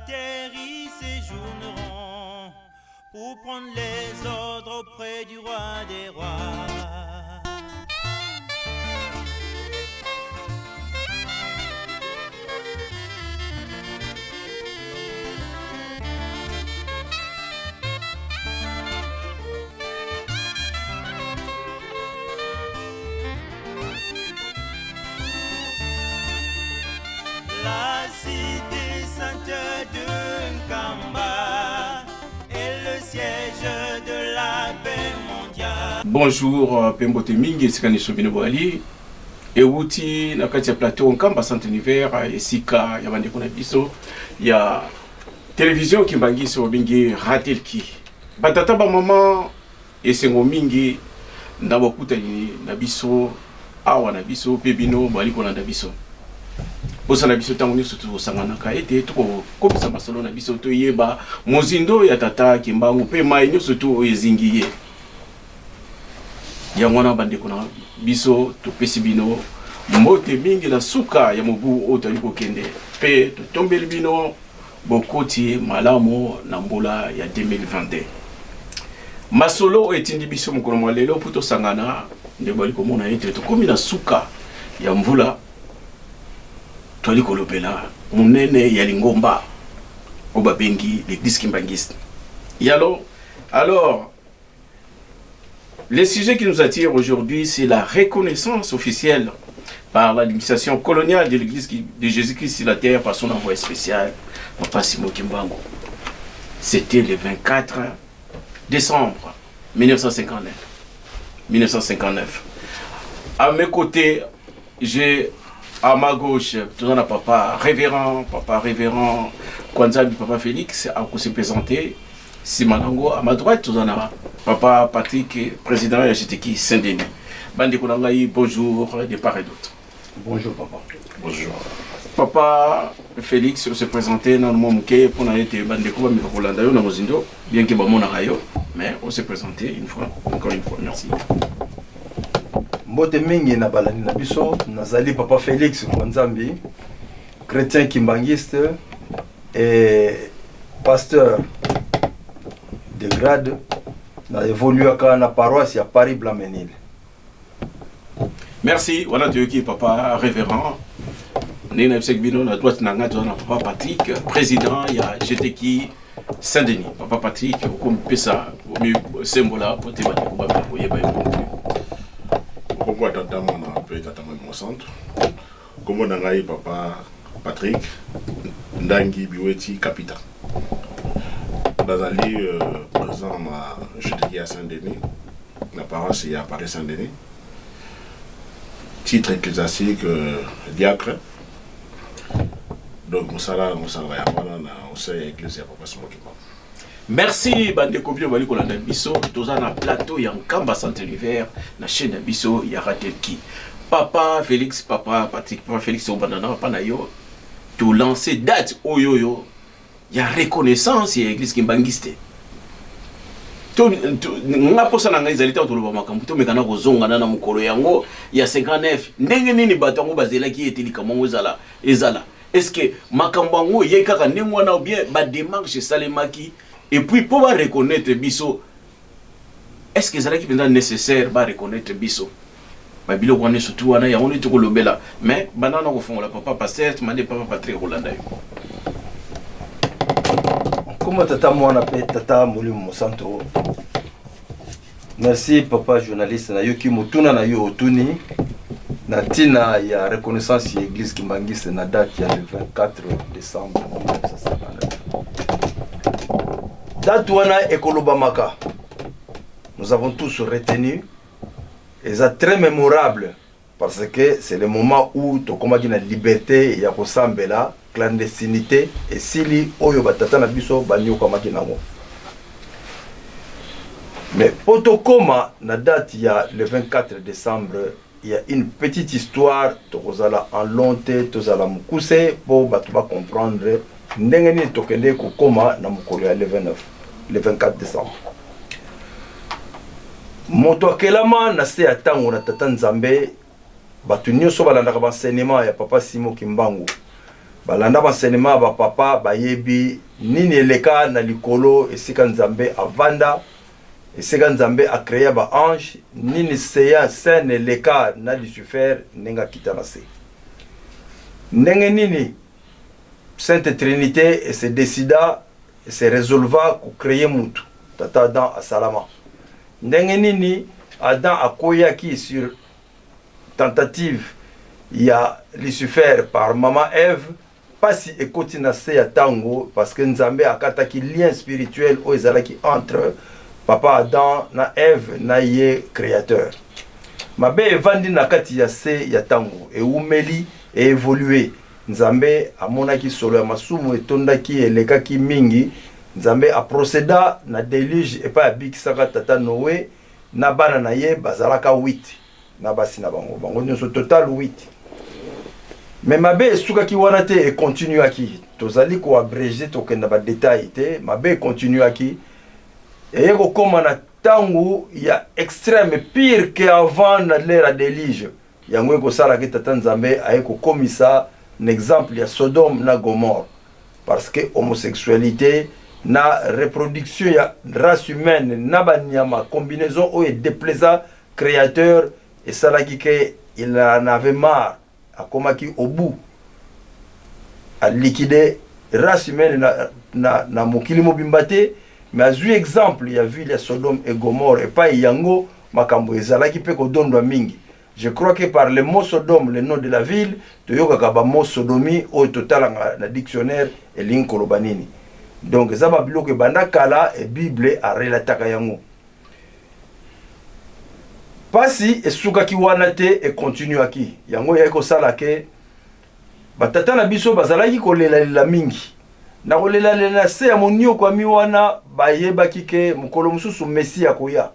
terre y séjourneront pour prendre les ordres auprès du roi des rois. La cité sainte de Nkamba est le siège de la paix mondiale. Bonjour euh, pe mbote mingi esika nyonso bino boali ewuti na kati ya plateau Nkamba Centre Univers euh, esika ya bandeko na biso ya television Kimbanguiste obengi Ratelki batata ba mama Esengo mingi na bokutani na biso awa na biso mpe bino bali kolanda biso. Mposa na biso ntango nyonso tokosanganaka ete tokokomisa masolo na biso toyeba mozindo ya Tata Kimbangu mpe mai nyonso tu oyo ezingi ye. Yango wana bandeko na biso topesi bino mbote mingi na suka ya mobu oyo tozali kokende mpe totombeli bino Bokoti malamu na mbula ya 2022. Masolo oyo etindi biso mokolo mwa lelo mpo tosangana nde bali komona ete tokomi na suka ya mvula, toali kolobela monene ya lingomba oyo babengi l'Eglise Kimbanguiste. Yalo, alors Le sujet qui nous attire aujourd'hui, c'est la reconnaissance officielle par l'administration coloniale de l'Église de Jésus-Christ sur la terre par son envoyé spécial, Papa Simon Kimbangu. C'était le 24 décembre 1959. 1959. À mes côtés, j'ai à ma gauche, toujours papa révérend Kwanzambi, papa Félix, a se présenter. Sima nango à ma droite toza na papa Patrick président ya GTK Saint-Denis. Bandeko na ngai bonjour de part et d'autre. Bonjour papa. Bonjour. Papa Félix se présenter nanu mwa moke mpo na ete bandeko bameka kolanda yo na mozindo bien que bamonaka yo mais on se présenter une fois encore une fois merci. Mbote mingi na balandi na biso nazali papa Félix Kwanzambi chrétien kimbanguiste et pasteur de grade na evoluaka na paroisse ya Paris Blanc-Ménil. Merci wana toyoki papa révérend ndenge nayebisaki bino na droite na ngai toza na papa Patrick président ya GTK Saint-Denis. Papa Patrick okomipesa omisembola po te bandeko bameka koyeba yo. Nkombo ya tata mwana mpe tata molimo centre. Kombo na ngai papa Patrick Ndangi Biweti Kapita. Nazali euh, présent na GTK ya Saint-Denis, na paroisse ya Paris Saint-Denis. Titre ecclésiastique euh, diacre. Donc mosala mosala ya wana na au sein ya église ya Papa Simon Kimbangu. Merci bandeko bino bali kolanda biso toza na plateau ya Nkamba Centre Univers na chaîne na biso ya Ratelki. Papa Felix, papa Patrick, papa Felix obanda na papa na yo to lancer date oyo oyo ya reconnaissance ya église kimbanguiste. To, to nga posa na ngai ezali ntango toloba makambo tomekana kozongana na mokolo yango ya 59 ndenge nini bato yango bazelaki ete likambo yango ezala ezala Est ce que makambo yango eye kaka ndenge wana ou bien ba demarches esalemaki et puis mpo ba reconnaitre biso est ce que ezalaki mpenza necessaire ba reconnaitre biso ba biloko wana surtout wana yango nde tokolobela mais banda wana kofongola papa pasteur mande papa Patrick kolanda yo. Nkombo tata mwana mpe tata molimo mosanto. Merci papa journaliste, nayoki motuna na yo otuni na ntina ya reconnaissance ya église kimbanguiste na date ya le 24 décembre 1959. Date wana ekolobamaka, nous avons tous retenu, eza très mémorable parce que c'est le moment où tokomaki na liberté ya kosambela clandestinité esili oyo batata na biso banyokwamaki nango mais mpo tokóma na date ya le 24 décembre il y a une petite histoire tokozala en long te tozala mokuse mpo bato bacomprendre ndenge nini tokende kokóma na mokolo ya le 29 le 24 décembre Moto akelama na se ya tango na tata Nzambe, bato nioso balandaka ba enseignement ya papa Simon Kimbangu. Balanda baenseignement ya bapapa, bayebi nini eleka na likolo, esika Nzambe avanda, esika Nzambe acréa baange, nini seya scène eleka na Lucifer, ndenge akita na se, ndenge nini Sainte Trinité ese décida, ese résolva kocréer mutu. Tata Adam asalama ndenge nini? Adam akweyaki sur tentative ya Lucifer par mama Eve. Mpasi ekoti na se ya ntango parce que Nzambe akataki lien spirituel oyo ezalaki entre papa Adam na Eve na ye créateur. Mabe evandi na kati ya se ya ntango, ewumeli, eévoluer. Nzambe amonaki solo ya masumu etondaki, elekaki mingi. Nzambe aprocéda na déluge epai abikisaka tata Noé na bana na ye, bazalaka 8, na basi na bango, bango nyonso total 8. Mais mabe esukaki wana te, econtinuaki. Tozali koabréger, tokenda badétail te. Mabe econtinuaki, eye kokóma na ntango ya extrême, pire que avant na l'ère ya déluge. Yango ekosalaki tata Nzambe aye kokomisa na exemple ya Sodome na Gomorre, parce que homosexualité na reproduction ya race humaine na banyama, combinaison oyo edéplaisa créateur, esalaki ke il en avait marre. Akomaki au bout, aliquider race humaine na mokili mobimba te, mais azwi exemple ya ville ya Sodome et Gomorre, epai yango makambo ezalaki mpe kodondwa mingi. Je crois que par le mot Sodome, le nom de la ville, toyokaka bamot sodomie oyo totalanga na dictionnaire elingi koloba nini. Donc eza babiloko ebanda kala e Bible arelataka yango. Mpasi esukaki wana te, ekontinuaki. Yango eyaki kosala ke batata na biso bazalaki kolelalela mingi. Na kolelalela na se ya moniokwami wana, bayebaki ke mokolo mosusu Messi akoya.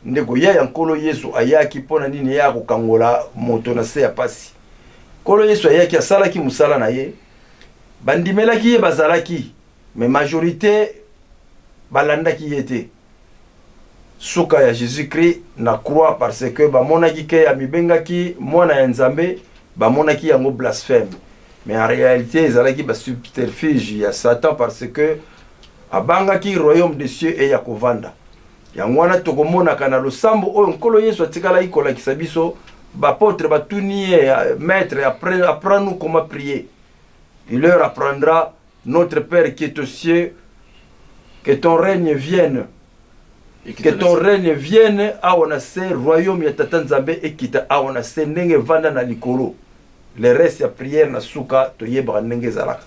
Nde koya ya Nkolo Yesu ayaki mpo na nini? Ya kokangola moto na se ya pasi. Nkolo Yesu ayaki, asalaki mosala na ye, bandimelaki ye, bazalaki, mais majorité balandaki ye te. Suka ya Jésus Christ na croix, parce que bamonaki ke amibengaki mwana ya Nzambe, bamonaki yango blasphème. Mais en réalité ezalaki basubterfuge ya Satan, parce que abangaki royaume des cieux eya kovanda. Yango wana tokomonaka na losambo oyo Nkolo Yesu atikalaki kolakisa biso, baapôtre batuni ye: «Maître, apprends-nous comment prier.» Il leur apprendra: «Notre Père qui est aux cieux, que ton règne vienne, que ton règne vienne awa na se.» Royaume ya tata Nzambe ekita awa na se ndenge evanda na likolo. Le reste ya prière na suka toyebaka ndenge ezalaka.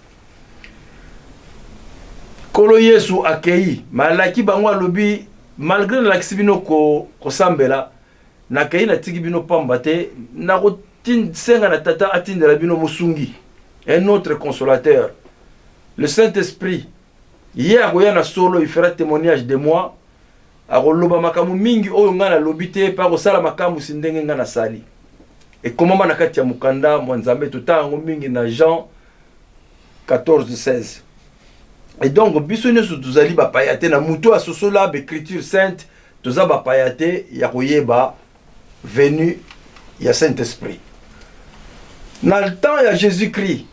Nkolo Yesu akei, malaki bango, alobi: «Malgré nalakisi bino kosambela, nakei, natiki bino pamba te. Nakosenga na Tata atindela bino mosungi, un autre consolateur, le Saint-Esprit. Ye akoya na solo, il fera témoignage de moi. Akoloba makambo mingi oyo ngai nalobi te, mpe akosala makamwisi ndenge ngai nasali.» Ekomama na kati ya mokanda mwa Nzambe, totanga yango mingi na Jean 14 16. Et donc biso nyonso tozali bapaya te na motu asosola baécriture sainte. Toza bapaya te ya koyeba venue ya Saint-Esprit. Na temps ya Jésus Christ,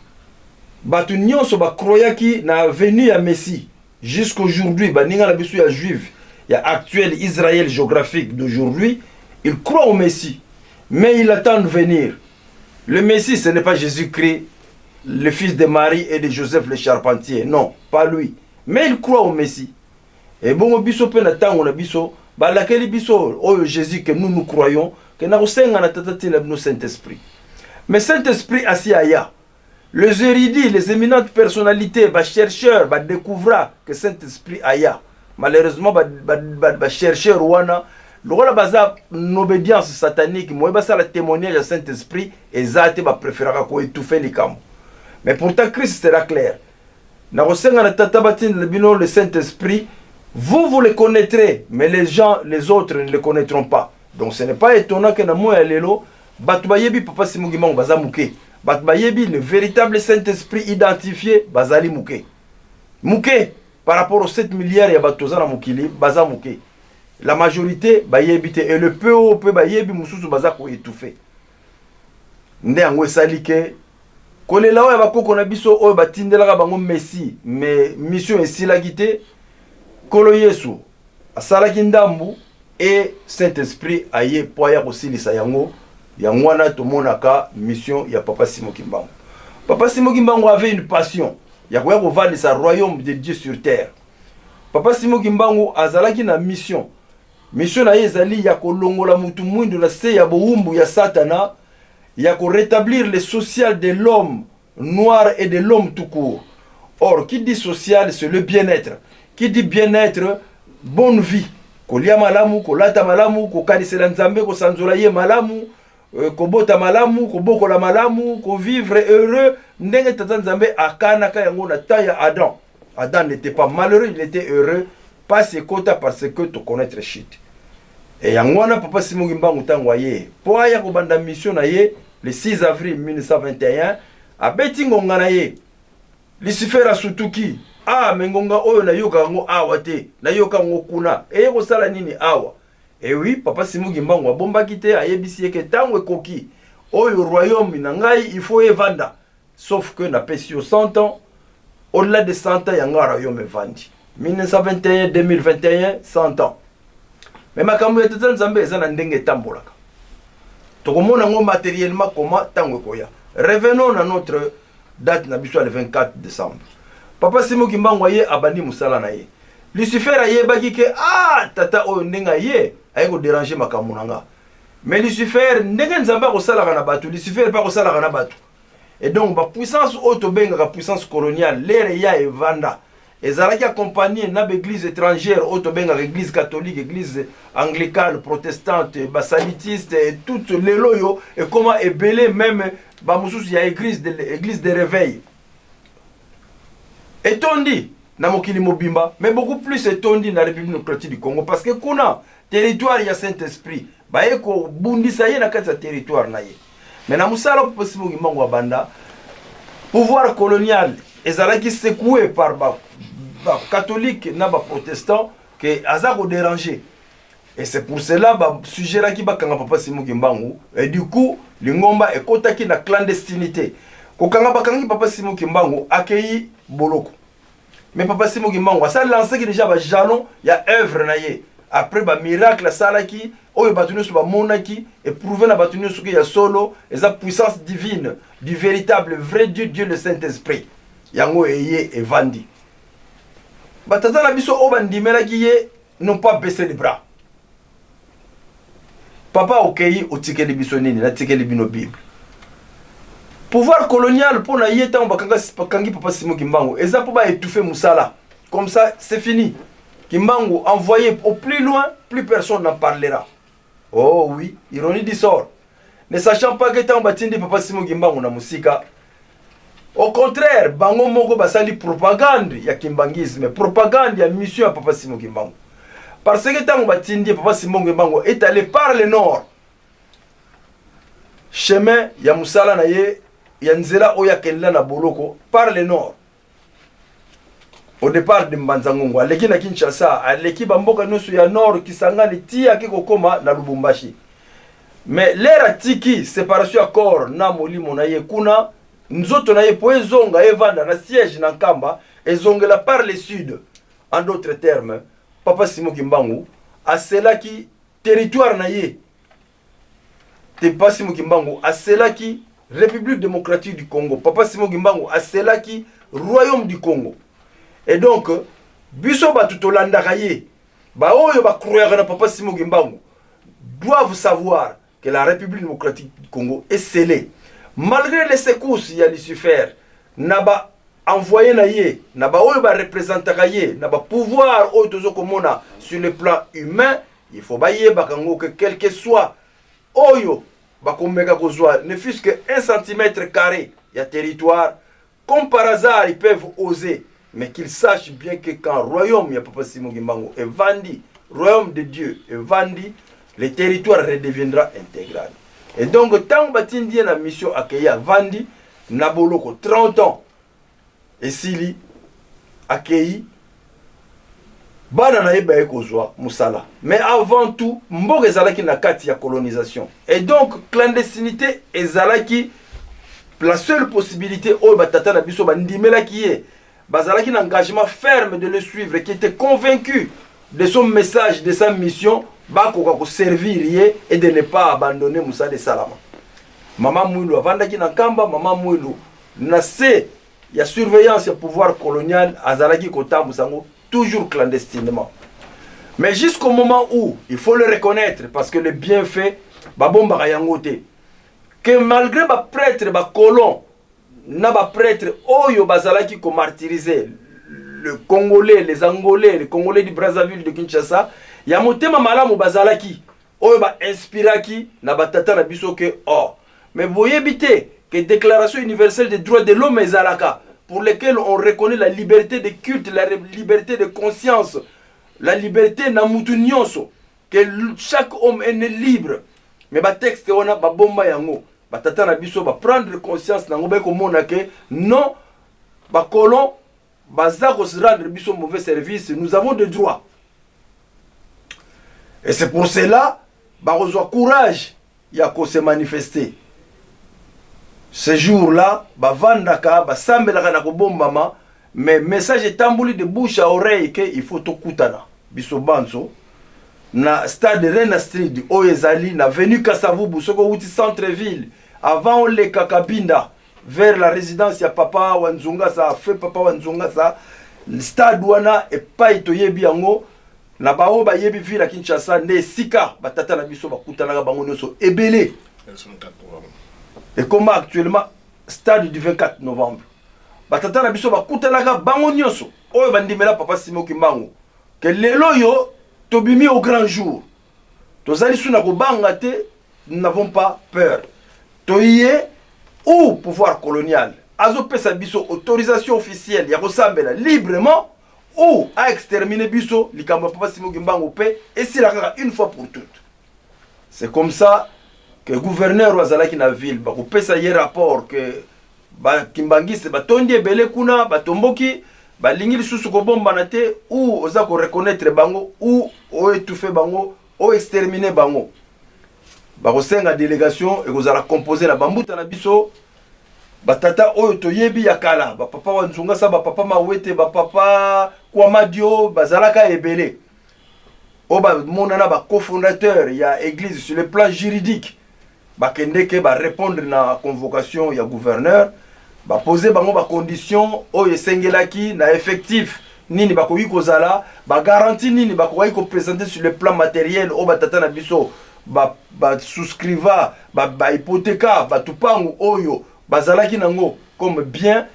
bato nyonso bacroyaki na venue ya Messie. Jusqu'aujourd'hui, baninga na biso ya juive ya actuel, Israël géographique d'aujourd'hui, ils croient au Messie, mais ils attendent venir. Le Messie, ce n'est pas Jésus-Christ, le fils de Marie et de Joseph le charpentier, non, pas lui, mais ils croient au Messie. Ebongo biso mpe na ntango na biso, balakeli biso oyo Jésus que nous, nous croyons ke nakosenga na Tata ntina bino Saint-Esprit. Mais Saint-Esprit asi aya. Les érudits, les éminentes personnalités, bachercheurs badécouvra que Saint-Esprit aya. Malheureusement, bachercheur wana, lokola baza na obédience satanique, moye basala témoignage ya Saint-Esprit eza te. Bapréféraka koétouffer likambo. Mais pourtant Christ sera clair: «Nakosenga na Tata batindela bino le Saint-Esprit. Vous, vous le connaîtrez, mais les gens, les autres ne le connaîtront pas.» Donc ce n'est pas étonnant que na moya lelo, bato bayebi papa Simon Kimbangu baza muke, bato bayebi le véritable Saint-Esprit identifié bazali muke muke par rapport aux 7 milliards ya bato toza na mokili. Baza muke, la majorité bayebi te, et le peu oyo mpe bayebi, mosusu baza koétouffer. Nde yango esali ke Kolela oyo ya bakoko na biso oyo batindelaka bango Messie, mais mission esilaki te. Nkolo Yesu asalaki ndambu et Saint-Esprit aye po aya kosilisa yango. Yango wana tomonaka mission ya Papa Simon Kimbangu. Papa Simon Kimbangu avait une passion ya koya kovandisa royaume de Dieu sur terre. Papa Simon Kimbangu azalaki na mission. Mission na ye ezali ya kolongola mutu mwindu na se ya bowumbu ya Satana, ya ko retablir le social de l'homme noir et de l'homme tout court. Or, qui dit social, c'est le bien-être. Qui dit bien-être, bonne vie. Kolia malamu, kolata malamu, kokanisela Nzambe, kosanzola ye malamu, kobota malamu, kobokola malamu, kovivre heureux, ndenge tata Nzambe akanaka yango na temps ya Adam. Adam n'était pas malheureux, il était heureux. Pasi ekota parce que to connaître chute. Et yango wana Papa Simon Kimbangu ntango aye po aya kobanda mission na ye le 6 avril 1921, abeti ngonga na ye. Lucifer asutuki. Ah, me ngonga oyo nayoka yango awa te, nayoka yango kuna. Eye kosala nini awa? Et oui, Papa Simon Kimbangu abombaki te, ayebisi ye ke ntango ekoki oyo royaume na ngai il faut evanda. Sauf que napesi yo 100 ans, au-delà de 100 ans yango royaume evandi. 1921 2021, 100 ans. Mais makambo ya tata Nzambe eza na ndenge etambolaka. Tokomona yango matériellement comment ntango ekoya. Revenons na notre date na biso ya le 24 décembre. Papa Simon Kimbangu aye abandi mosala na ye. Lucifer ayebaki ke ah, tata oyo ndenge aye aye kodéranger makambo na nga. Mais Lucifer, ndenge Nzambe akosalaka na bato, Lucifer mpe akosalaka na bato. Et donc ba puissance oyo tobengaka puissance coloniale, l'heure ya evanda, ezalaki accompagné na baéglise étrangère oyo tobengaka église catholique, église anglicane, protestante, basalutiste et tout. Lelo oyo ekoma ebele, même bamosusu ya église de réveil etondi na mokili mobimba, mais beaucoup plus etondi na République démocratique du Congo, parce que kuna territoire ya Saint-Esprit, baye kobundisa ye na kati ya territoire na ye. Mais na mosala Papa Simon Kimbangu abanda, pouvoir colonial ezalaki secoué par bacatholique na baprotestant ke aza kodéranger. Et c'est pour cela basuggéraki bakanga Papa Simon Kimbangu. Et du coup lingomba ekotaki na clandestinité. Kokanga, bakangi Papa Simon Kimbangu, akei boloko. Mais Papa Simon Kimbangu asa lancaki déjà bajalon ya œuvre na ye après bamiracle asalaki oyo bato nyonso bamonaki, éprouvé na bato nyonso ke ya solo eza puissance divine du véritable vrai Dieu, Dieu le Saint-Esprit. Yango eye evandi. Batata na biso oyo bandimelaki ye n'ont pas baissé les bras. Papa, okei, otikeli biso nini? Natikeli bino Bible. Pouvoir colonial, mpo na ye, ntango bakangi Papa Simon Kimbangu, eza mpo baétouffe mosala. Comme ça, c'est fini, Kimbangu envoyé au plus loin, plus personne n'en parlera. Oh oui, ironie du sort, ne sachant pas que ntango batindi Papa Simon Kimbangu na mosika, au contraire, bango moko basali propagande ya kimbanguisme, propagande ya mission ya Papa Simon Kimbangu. Parce que ntango batindi Papa Simon Kimbangu est allé par le nord, chemin ya mosala na ye, ya nzela oyo akendela na boloko, par le nord, au départ de Mbanza-Ngungu, aleki na Kinshasa, aleki bamboka nyonso ya nord, Kisangani, ti ake kokóma na Lubumbashi. Mais l'heure atiki séparation ya corps na molimo na ye kuna, nzoto na ye po ezonga evanda na siège na Nkamba, ezongela par le sud. En d'autres termes, Papa Simon Kimbangu aselaki territoire na ye te. Papa Simon Kimbangu aselaki République démocratique du Congo. Papa Simon Kimbangu aselaki royaume du Congo. Et donc biso bato tolandaka ye, baoyo bacroyaka na Papa Simon Kimbangu, doivent savoir que la République démocratique du Congo est scellée. Malgré les secousses ya Lucifer na ba envoyé na ye, na baoyo bareprésentaka ye, na bapouvoir oyo tozo komona sur le plan humain, il faut bayebaka yango que quel que soit oyo bakomeka kozwa ne fût-ce que 1 centimètre carré ya territoire, comme par hasard ils peuvent oser, mais qu'ils sachent bien que quand royaume ya Papa Simon Kimbangu evandi, royaume de Dieu evandi, le territoire redeviendra intégral. Et donc ntango batindi ye na mission, akei, avandi na boloko 30 ans, esili, akei, bana na ye baye kozwa mosala. Mais avant tout, mboka ezalaki na kati ya colonisation et donc clandestinité ezalaki. La seule possibilité oyo batata na biso bandimelaki ye, bazalaki na engagement ferme de le suivre, qui était convaincu de son message, de sa mission, bakoka koservir ye et de ne pas abandonner mosala esalama. Mama Mwilu avandaki na Nkamba. Mama Mwilu, na se ya surveillance ya pouvoir colonial, azalaki kotambusa yango toujours clandestinement. Mais jusqu'au moment où, il faut le reconnaître, parce que le bienfait babombaka yango te, que malgré baprêtre, bacolon na baprêtre oyo bazalaki komartyriser le Congolais, les Angolais, les Congolais du Brazzaville, de Kinshasa, ya motema malamu bazalaki, oyo bainspiraki na batata na biso ke or, mais boyebi te que Déclaration universelle des droits de l'homme ezalaka, pour lesquels on reconnaît la liberté de culte, la liberté de conscience, la liberté na mutu nyonso, que chaque homme est né libre. Mais batexte wana babomba yango. Batata na biso baprendre conscience nango, bakomona ke non, bacolon baza kose rendre biso mauvais service, nous avons des droits. Et c'est pour cela bakozwa courage ya kose manifester. Ce jour-là, bavandaka, basambelaka na kobombama, mais message etamboli de bouche à oreille ke il faut tokutana biso banso na stade Reine Astrid, oyo ezali na avenue Kasavubu. Soki owuti centre ville, avant oleka Kabinda vers la résidence ya papa wa Nzungasa, fe papa wa Nzungasa, stade wana epai toyebi yango na baoyo bayebi ville ya Kinshasa, nde esika batata na biso bakutanaka bango nyonso ebele. Ekoma actuellement stade du 24 novembre. Batata na biso bakutanaka bango nyonso oyo bandimela papa Simon Kimbangu, ke lelo oyo tobimi au grand jour, tozali su na kobanga te, nous n'avons pas peur. Toye ou pouvoir colonial azopesa biso autorisation officielle ya kosambela librement ou aextermine biso. Likambo ya papa Simon Kimbangu mpe esila kaka une fois pour toutes. C'est comme ça que gouverneur oyo azalaki na ville, bakopesa ye rapport ke bakimbangiste batondi ebele kuna, batomboki, balingi lisusu kobombana te, ou oza koreconnaître bango ou oétouffe bango, oextermine bango. Bakosenga délégation ekozala composé na bambuta na biso, batata oyo toyebi ya kala, bapapa wa Nzungasa, bapapa Mawete, bapapa Kwamadio, bazalaka ebele oyo bamonana bacofondateur ya église sur le plan juridique. Bakendeke barépondre na convocation ya gouverneur, bapose bango bacondition oyo esengelaki na effectif nini bakoki kozala, bagarantie nini bakoki koprésente sur le plan matériel, oyo batata na biso basouscriva, bahypotheka batupangu oyo bazalaki nango comme bien,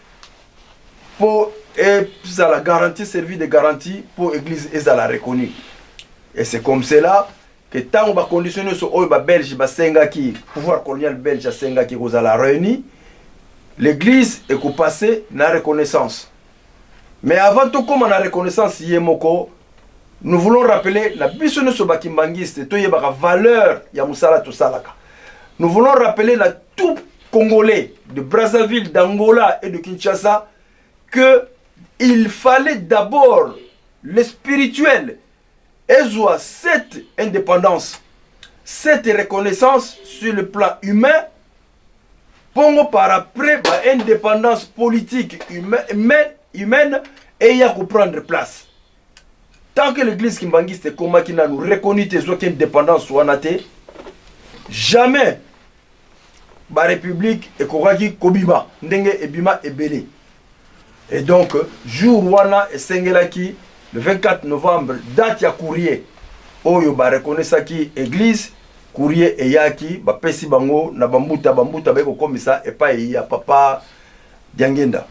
mpo ezala garantie, servir de garantie mpo église ezala reconnue. Et c'est comme cela que ntango bacondition nyonso oyo babelge basengaki, pouvoir colonial belge asengaki, kozala réuni, l'église ekopasse na reconnaissance. Mais avant tokóma na reconnaissance ye moko, nous voulons rappeler na biso nyonso bakimbangiste, toyebaka valeur ya mosala tosalaka. Nous voulons rappeler na tout Congolais de Brazzaville, d'Angola et de Kinshasa que il fallait d'abord le spirituel ezwa cette indépendance, cette reconnaissance sur le plan humain, pongo par après ba indépendance politique humaine eya koprendre place. Tant que l'église kimbangiste ekomaki nanu reconnu te, ezwaki indépendance wana te, jamais barépublique ekokaki kobima ndenge ebima ebele. Et donc jour wana esengelaki le 24 novembre, date ya courrier oyo bareconnaissaki église. Courrier eyaki, bapesi bango na bambuta, bambuta baye kokomisa epai ya papa Diangenda.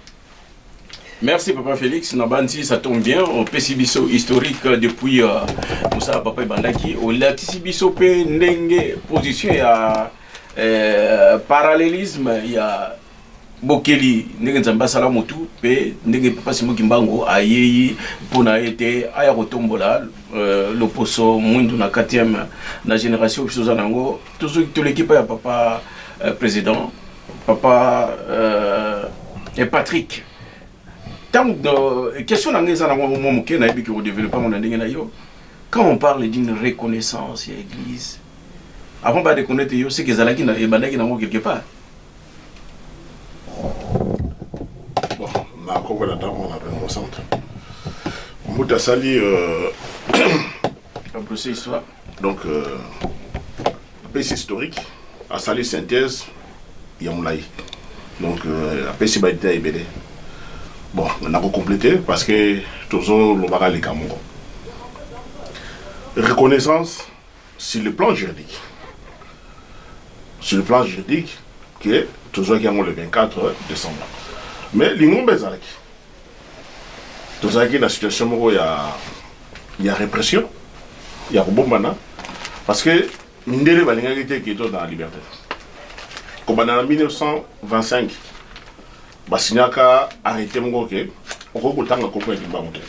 Merci papa Félix Nabandi, ça tombe bien. Opesi biso historique depuis mosala papa ebandaki, olakisi biso mpe ndenge position ya parallélisme ya bokeli, ndenge Nzambe asala motu mpe ndenge papa Simon Kimbangu ayei mpona ete aya kotombola loposo mwindu na 4e na génération biso oza nango. Toleki mpa ya papa président, papa Patrick. Ntango question na ngai eza nango mwa moke, nayebi ke kodéveloppe yango na ndenge na yo. Quand on parle d'une reconnaissance ya église, avant bareconnaître yo, seke ezalaki ebandaki nango quelque part. Na kombo na ntango na Molimo Santo, moto asali abrosser histoire. Donc apesi historique, asali synthèse ya molai, donc apesi badétails ebele. Bon, nakocompléter parce que tozolobaka likambo moko, reconnaissance sur le plan juridique. Sur le plan juridique ke tozwaki yango le 24 décembre, mais lingomba ezalaki, tozalaki na situation moko ya répression, ya kobombana, parce que mindele balingaki te ke to na liberté. Kobanda na 1925, basignaka arrêté moko ke okoki kotanga kombo ya Kimbangu te,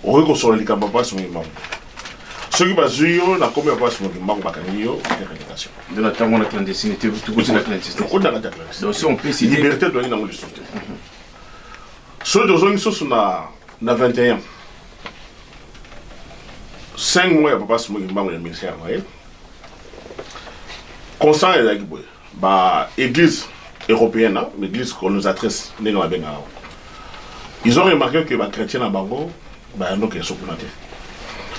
okoki kosola likambo ya mpasi Kimbangu te. Soki bazwi yo na kombo ya mpasi Kimbangu, bakangi yo te, révocation. Nde na ntango na clandestinité, tokoti na clandestinité. Tokoti na kati ya clandestinité. Donc si on peut citer Liberté toyangi nango lisusu te. Soki tozongi lisusu na 21 5 mois ya papa Simon Kimbangu ya ministère na ye, constant ezalaki boye: ba église européenne, l'église colonisatrice ndenge babengaka yango, ils ont remarqué que bachrétien na bango bayandoka eso kuna te,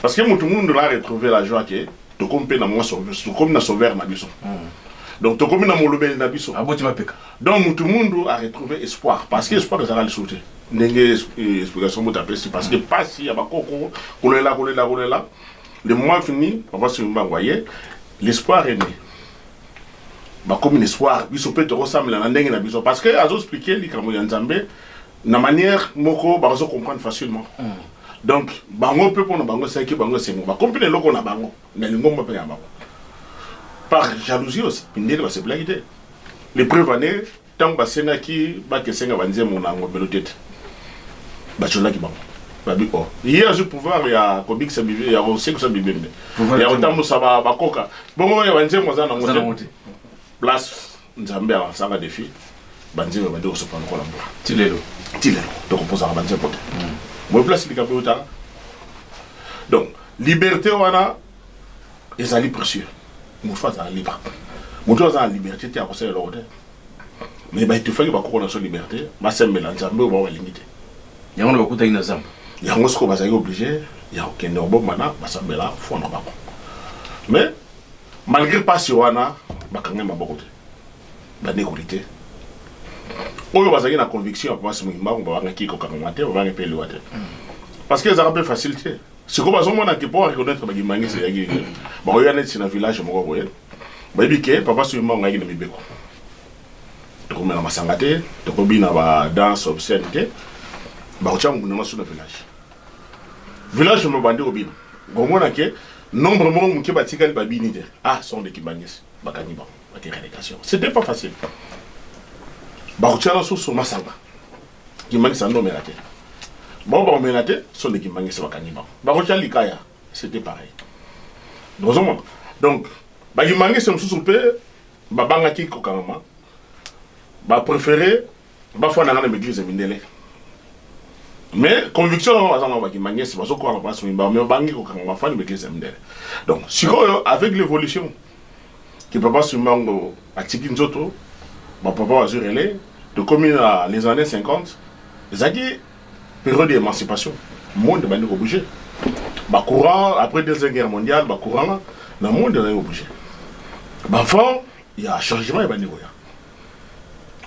parce que motu mundu na retrouver la joie ke tokomi mpe na mwa sauveur, tokomi na sauveur na biso, donc tokomi na molobeli na biso. Aboti mapeka. Donc mutu mundu a retrouvé espoir, parce que espoir ezalaka lisusu te, ndenge explication moto apesi, parce que pasi ya bakoko, kolela, kolela, kolela. Le moment fini, papa Simbango aye, l'espoir est né, bakomi na espoir, biso mpe tokosambela na ndenge na biso, parce que azoexpliquer likambo ya Nzambe na manière moko bazo comprendre facilement. Donc bango mpe, mpona bango esalaki bango esengo, bakomi mpe na eloko na bango, na lingomba mpe ya bango. Par jalousie aussi, mindele basepelaki te. Les preuves ane, ntango basengaki bakesenga banzembo na Ngobelo te te, batiolaki bango, babi o ye azwi pouvoir ya kobikisa bibe, ya kosekisa bibembe, ya kotambusa bakoka, bongo ya banzembo aza nango te. Place Nzambe alasaka défi, banzembo bandi kosopa lokola mbula. Ti lelo. Ti lelo tokoposaka banzembo te. Boye place likambo eutaka. Donc liberté wana ezali précieux. Moto azala libre, moto aza na liberté te akosala eloko te. Mais baetufaki bakoko na so liberté basembela Nzambe oyo bao balingi te. Yango na bakutaki na zamba. Yango sikoyo bazalaki obligé ya kokende kobombana, basambela foi na bango. Mais malgré mpasi wana, bakangai maboko te, bandekoli te. Oyo bazalaki na conviction ya papa Kimbangu babangaki kokangama te, babangi mpe liwa te, parce que ezalaka mpe facile te. Sikoyo bazomona ke mpo reconnaître bakimbangisi, ezalaki bakoya neti na village moko boye, bayebi ke papa Simbangu ayaki na mibeko: tokomela masanga te, tokobina badanse obscène te. Bakotia ngunda masu na village, village mo bandi kobina, komona ke nombre moko moke batikali babini te. Ah, sont des Kimbangisi, bakangi bango, bake relégation. C'était pas facile. Bakotia na susu masanga, Kimbangisi andomela te, bango bakomela te, sont des Kimbangisi, bakangi bango. Bakotia likaya, c'était pareil. Ozomona, donc bakimbangisi mosusu mpe babangaki kokangama, bapréféré bafandanga na baeglise ya mindele. Mais conviction nango baza nango, bakimbangisi bazokoka place mimba, mais babangi kokanga, bafandi baeglise ya mindele. Donc sikoyo, avec l'évolution ke papa Simbango atiki nzoto, bapapa bazwi relais, tokomi na les années 50, ezalaki période d'émancipation, monde ebandi kobouger, bacourant après Deuxième Guerre mondiale, bacourant na monde ezali kobouger, bavent ya changement ebandi koya.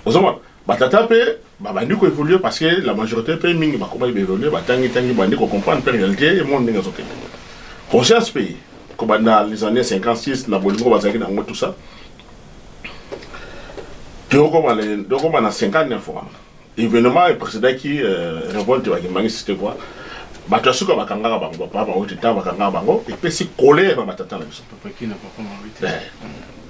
Ozomona batata mpe babandi koévoluer, parce que la majorité mpe mingi bakomaki baévoluer, batangi tangi, bandi kocomprendre mpe réalité monde ndenge ezokende, conscience mpe kobanda les années 56 na bolingo bazalaki nango, tout ça. Tokoma na 59 wana, événement eprécédaki révolte bakimbangi, c'était quoi? Bato ya suka bakangaka bango, bapapa bango te. Ntango bakangaka bango, epesi colère na batata na biso.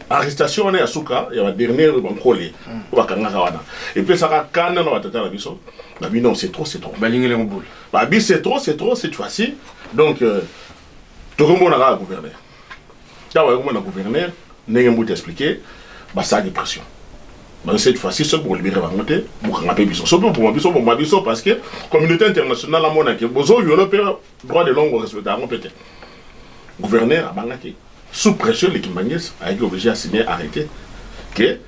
Arrestation wana ya suka ya badernier bankole oyo bakangaka wana epesaka kanda na batata na biso. Babi non, c'est trop, c'est trop. Balingeli mobulu. Babi c'est trop, c'est trop cette fois-ci. Donc tokomona kaka gouverneur. Ntango bakomona gouverneur, ndenge mbuti expliqué, basalaki pression bango: cette fois-ci, soki bokolibérer bango te, bokanga mpe biso, soki boboma biso, boboma biso, parce que communauté internationale amonaki bozovioler mpe droit de l'homme, respecter yango mpe te. Gouverneur abangaki, sous pression, les Kimbangis ayaki obligé à signer arrêté ke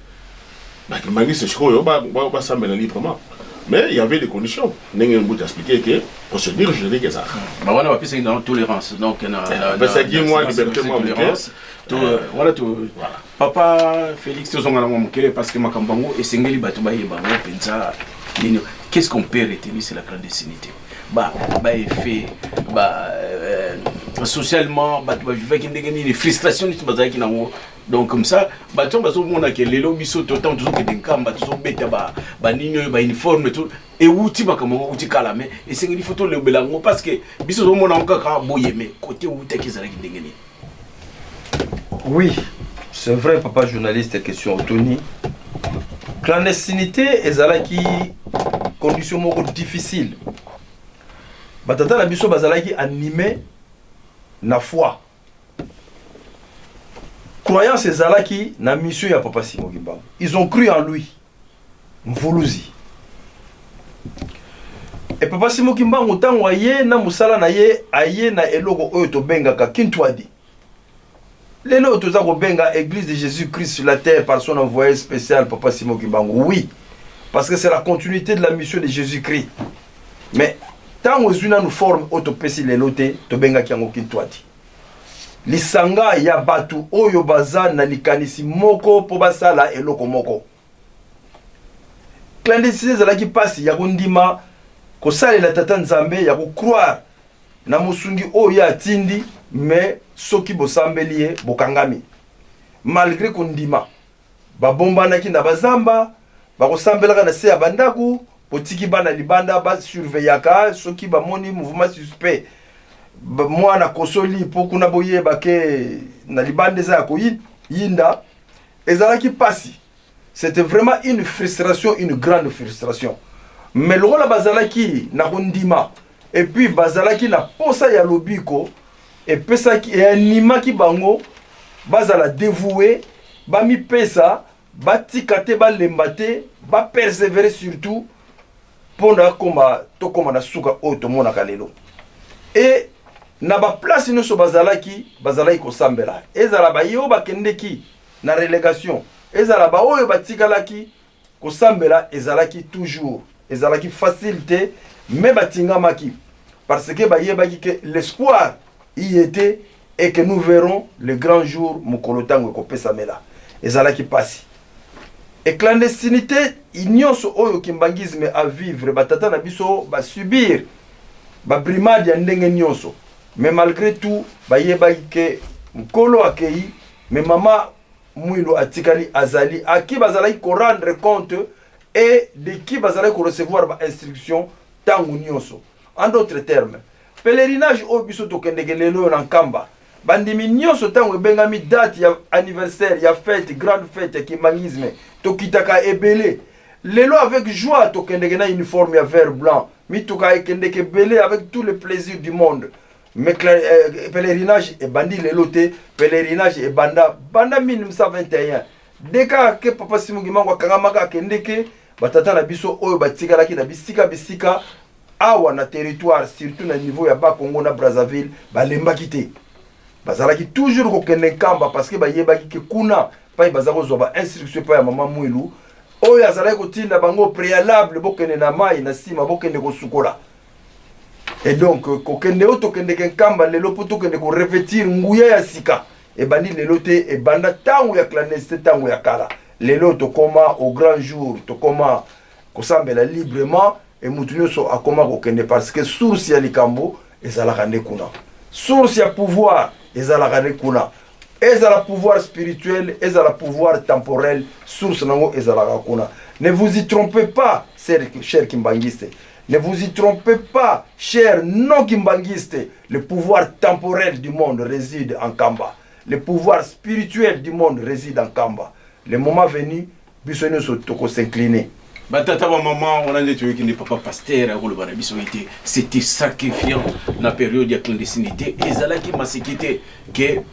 bakimbangisi sikoyo basambela librement. Mais il y avait des conditions. Ndenge mbuta expliqué que procédure juridique ezalaka. Ba wana bapesaki nango tolérance, donc na bapesaki mwa liberté, mwa moke. Tolérance to wana to. Voilà. Papa Félix, tozonga na mwa moke parce que makambo yango esengeli bato bayeba yango mpenza nini. Qu'est-ce qu'on peut retenir sur la clandestinité, ba effet ba socialement, bato bavivaki ndenge nini, frustration nini bazalaki nango? Donc comme ça bato oyo bazomona ke lelo biso totango tozokende Nkamba, tozobeta banini oyo, bauniforme to ewuti, makambo yango ewuti kala, mais esengeli fo tolobela yango parce que biso tozomona yango kaka boye, mais côté ewutaki ezalaki ndenge nini? Oui, c'est vrai, papa journaliste, question otuni. Clandestinité ezalaki condition moko difficile. Batata na biso bazalaki animé na foi. Croyance ezalaki na mission ya papa Simon Kimbangu. Ils ont cru en lui. Mvuluzi. Et papa Simon Kimbangu, ntango aye na mosala na ye, aye na eloko oyo tobengaka Kintwadi. Lelo oyo toza kobenga Église de Jésus-Christ sur la terre par son envoyé spécial papa Simon Kimbangu. Oui, parce que c'est la continuité de la mission de Jésus-Christ. Mais ntango ezwi nanu forme oyo topesi lelo te, tobengaki yango Kintwadi. Lisanga ya bato oyo baza na likanisi moko mpo basala eloko moko. Clandestinité ezalaki mpasi ya kondima kosalela tata Nzambe, ya kocroire na mosungi oyo ye atindi, mais soki bosambeli ye, bokangami. Malgré kondima, babombanaki na bazamba, bakosambelaka na se ya bandako, botiki bana libanda basurveillaka. Soki bamoni mouvement suspect, mwana kosoli mpo kuna boyeba ke na libanda eza ya koyinda. Ezalaki mpasi, c'était vraiment une frustration, une grande frustration. Mais lokola bazalaki na kondima et puis bazalaki na posa ya lobiko, epesaki, eanimaki bango bazala dévoué, bamipesa, batika te, balemba te, bapersévérer surtout mpona koma tokóma na suka oyo tomonaka lelo. E na baplace nyonso bazalaki kosambela, ezala baye oyo bakendeki na relégation, ezala baoyo batikalaki, kosambela ezalaki toujours. Ezalaki facile te, mais batingamaki parce que bayebaki ke l'espoir y était et que nous verrons le grand jour, mokolo ntango ekopesamela. Ezalaki mpasi. E clandestinité nyonso oyo kimbanguisme à vivre, batata na biso basubir babrimade ya ndenge nyonso, mais malgré tout bayebaki ke nkolo akei, mais mama Mwilu atikali, azali aki bazalaki korendre compte et de qui bazalaki korecevoir bainstruction ntango nyonso. En d'autres termes, pèlerinage oyo biso tokendeke lelo oyo na Nkamba, bandimi nyonso, ntango ebengami date ya anniversaire ya fête, grande fête ya kimbanguisme, tokitaka ebele lelo avec joie, tokendeke na uniforme ya vert blanc, mituka ekendeke ebele avec tout le plaisir du monde. Mais pèlerinage ebandi lelo te. Pèlerinage ebanda banda 1921 de kaka ke papa Simon Kimbangu akangamaka, akendeke. Batata na biso oyo batikalaki na bisika bisika awa na territoire, surtout na niveau ya Bakongo na Brazzaville, balembaki te, bazalaki toujours kokende Nkamba parce que bayebaki ke kuna pai baza kozwa bainstruction epai ya mama Mwilu oyo azalaki kotinda bango préalable: bokende na mai, na nsima bokende kosukola. Et donc kokende oyo tokendeke Nkamba lelo mpo tokende korevêtir nguya ya sika ebandi lelo te, ebanda ntango ya clandestin, ntango ya kala. Lelo tokóma au grand jour, tokóma kosambela librement e mutu nyonso akóma kokende parce que source ya likambo ezalaka nde kuna, source ya pouvoir ezalaka nde kuna, ezala pouvoir spirituel, ezala pouvoir temporel, source nango ezalaka kuna. Ne vous y trompez pas, cher kimbanguiste, ne vous y trompez pas, cher non kimbanguiste. Le pouvoir temporel du monde réside en Nkamba, le pouvoir spirituel du monde réside en Nkamba. Le moment venu, biso nyonso tokos'incliner. Batata, bamama, wana nde toyoki nde papa pasteur akoloba na biso ete c'était sacrifiant na période ya clandestinité. Ezalaki maseki te ke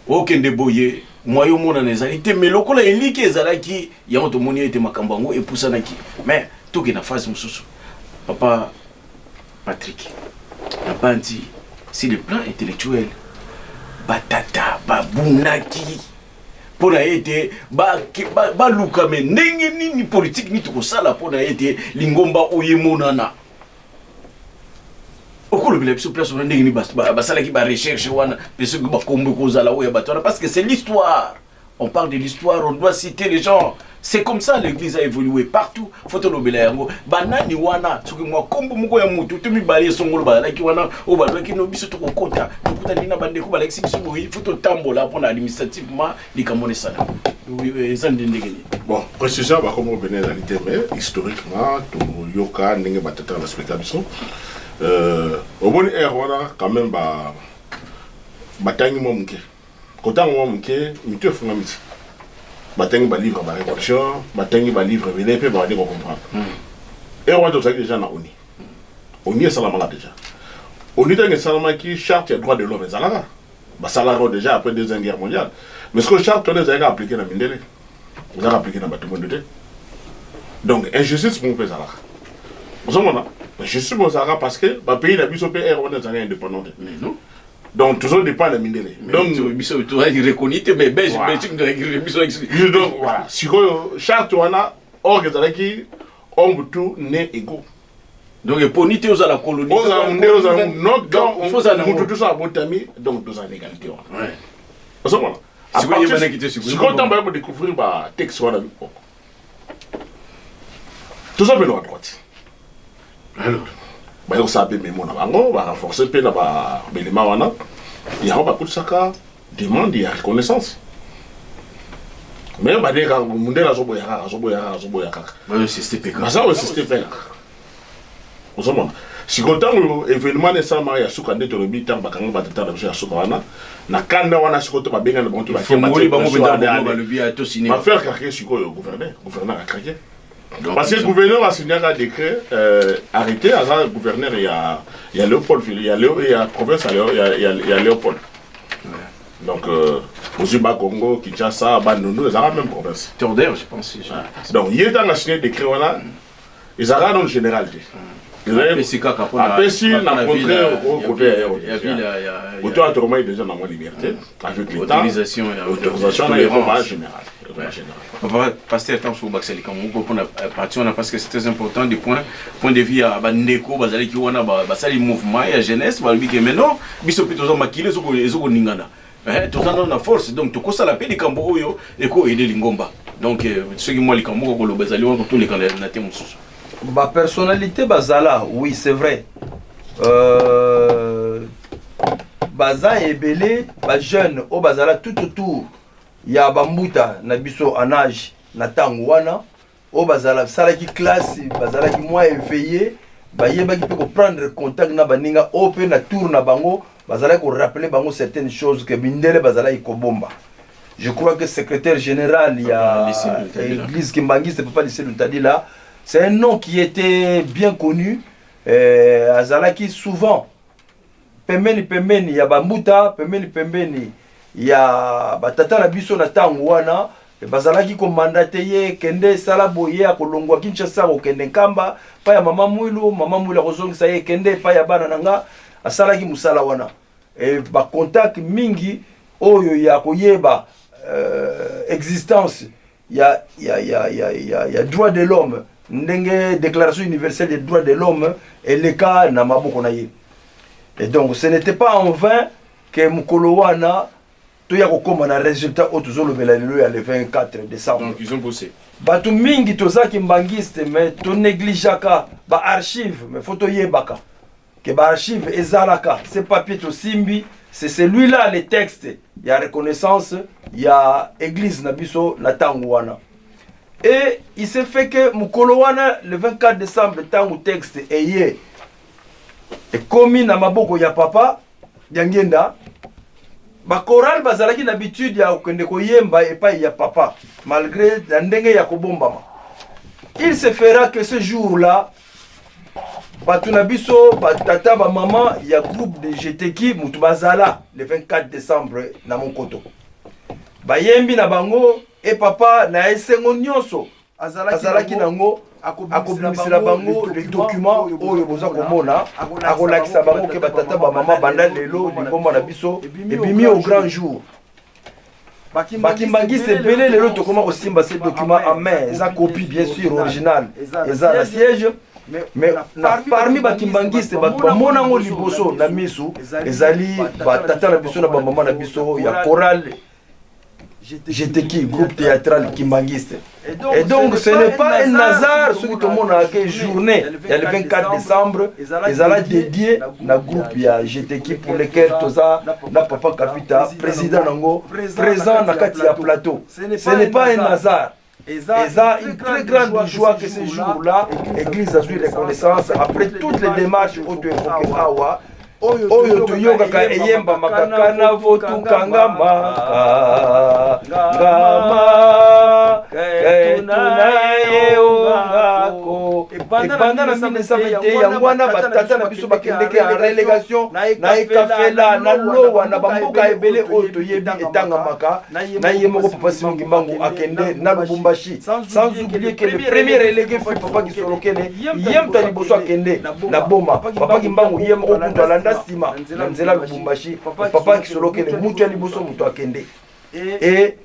okende boye, mwaye omonana ezali te, mais lokola eliki ezalaki yango, tomoni ete makambo yango epusanaki. Mais tokende na phase mosusu. Papa Patrick, nabandi sur le plan intellectuel, batata babunaki. Mpo na ete baluka me ndenge nini politike nini tokosala mpo na ete lingomba oyo emonana. Okolobela biso place wana ndenge nini basalaki barecherche wana, mpe soki bakombo ekozala oyo ya bato wana, parce que c'est l'histoire. On parle de l'histoire, on doit citer les gens. C'est comme ça l'église a évolué partout. Faut tolobela yango. Banani wana, soki mwa kombo moko ya mutu to mibale esongolo bazalaki wana, oyo balobaki no biso tokokota, tokutani na bandeko balakisi biso boye, faut totambola mpona administrativement likambo wana esala. Eza nde ndenge nini? Bon, précision bakombo pene ezali te, mais historiquement toyoka ndenge batata baexplika biso. Omoni aire wana quand même batangi mwa moke, kotanga mwa moke, mito efungami ti batangi balivre ba révolution, batangi balivre ebele mpe babandi kocomprendre. Ere wana tozalaki déjà na ONU. ONU esalamaka déjà. ONU ntango esalamaki, charte ya droit de l'homme ezalaka, basalaka oyo déjà après Deuxième Guerre mondiale. Mais ce que charte wana ezalaki appliqué na mindele, ezalaka appliqué na bato moindo te. Donc injustice moko mpe ezalaka. Ozomona injustice moko ezalaka parce que bapays na biso mpe ere wana ezalaka indépendant te. Mais non. Donc toujours dépend na mindele. Donc biso tozalaki reconnu te, mais Belge, Belgique biso. Donc voilà, sikoyo charte wana or ezalaki homme tout né égaux. Donc eponi te ozala colonie. Ozala mondele, ozala no, donc faut ozala mutu tuso abotami, donc tozala na égalité wana. Ozomona Sikoyo eyebanaki te sikoyo. Sikoyo ntango baya kodécouvrir batexte wana, toza mpe na badroite. Alors baye kosala mpe memo na bango, barenforce mpe na baelema wana yango, bakotisaka demande ya reconnaissance. Mais bade kaka mondele azoboya kaka, azoboya kaka, azoboya kaka. Bazoinsiste mpe kaka. Baza koinsiste mpe kaka. Ozomona sikoyo ntango événement na esalamaka ya suka, nde tolobi ntango bakanga batata na biso ya suka wana na kanda wana, sikoyo to babengana bango to Fongoli bango mpenza bongo, balobi ya tosine. Bafaire craquer sikoyo gouverneur acraquer parce que gouverneur asignaka décret, arrêté. Aza gouverneur ya Léopoldville, ya province ya Léopold. Donc ozwi Bakongo, Kinshasa, Bandundu, ezalaka même province. Tordeur, je pense. Donc ye ntango asigné décret wana, ezalaka nano général te. Apesi kaka mpona apesi na mpona ville contraire côté ya ya ville côté ya tokomaki déjà na mwa liberté avec l'état. Autorisation autorisation na tolérance. Ekoma général, ekoma général. Papa pasteur, ntango soki obakisa likambo moko mpona parti wana, parce que c'est très important du point de vue ya bandeko bazalaki wana, basali mouvement ya jeunesse, balobi ke maintenant biso mpe toza makili ezokoningana. Toza nano na force, donc tokosala mpe likambo oyo ekoaider lingomba. Donc soki mwa likambo moko koloba ezali wana, toleka na te mosusu. Bapersonnalité bazala, oui, c'est vrai, baza ebele, bajeune oyo bazala tout autour ya bambuta na biso en âge na ntango wana, oyo bazala basalaki classe, bazalaki mwa éveillé, bayebaki mpe koprendre contact na baninga oyo mpe na tour na bango bazalaki korappeler bango certaines choses que mindele bazalaki kobomba. Je crois que secrétaire général ya Lycée Luntadila. Église Kimbangiste, papa Lycée Luntadila, c'est un nom qui était bien connu. Azalaki souvent pembeni pembeni ya bambuta, pembeni pembeni ya batata na biso na ntango wana. Bazalaki komandater ye: kende, esala boye. Akolongwa Kinshasa, akokende Nkamba epai ya mama Mwilu. Mama Mwilu akozongisa ye: kende epai ya bana na nga. Asalaki mosala wana e, bacontact mingi oyo ya koyeba existence ya droit de l'homme, ndenge Déclaration universelle des droits de l'homme eleka na maboko na ye. Et donc ce n'était pas en vain que mokolo wana toya kokóma na résultat oyo tozolobela lelo ya le 24 décembre. Donc ils ont bossé. Bato mingi tozalaki mbangiste, mais tonégligeaka baarchive. Mais faut toyebaka ke baarchive ezalaka. Ce papier tosimbi, c'est celui-là, le texte ya reconnaissance ya église na biso na ntango wana. Et il s'est fait que mokolo wana, le 24 décembre, ntango texte eye ekomi na maboko ya papa Diangenda, bachoral bazalaki na habitude ya kokende koyemba epai ya papa malgré na ndenge ya kobombama. Il se fera que ce jour là bato na biso, batata, bamama ya groupe de GTK mutu bazala le 24 décembre na Monkoto, bayembi na bango. E papa na esengo nyonso azalaki nango, akobimisela bango le document oyo boza komona, akolakisa bango ke batata, bamama, banda lelo lingomba na biso ebimi au grand jour. Bakimbangiste ebele lelo tokoma kosimba ce document en main, eza copie bien sûr, original eza na siège. Mais na parmi bakimbangiste, bato bamona yango liboso na misu ezali batata na biso na bamama na biso ya chorale GTK, groupe théâtral kimbangiste. Et donc ce n'est pas un hasard soki tomonaka ke journée ya le 24 décembre ezala dédié na groupe ya GTK, pour lequel toza na papa Kapita, président nango, présent na kati ya plateau. Ce n'est pas un hasard, eza une très grande joie que ce jour-là église azwi reconnaissance après toutes les démarches oyo toévoquer awa, oyo toyokaka eyembamaka kana votukangamaka ngama ketuna ye ongako, ebanda na 1921. Yango wana batata na biso bakendeke ya relégation na Ekafela, na Lowa, na bamboka ebele oyo toyebi etangamaka na ye moko papa Simon Kimbangu akende na Lubumbashi. Sans oublier que le premier relégué fut papa Kisolokele, ye moto ya liboso akende na Boma. Papa Kimbangu ye moko kutu alanda nsima na nzela Lubumbashi. Papa Kisolokele mutu ya liboso moto akende. Et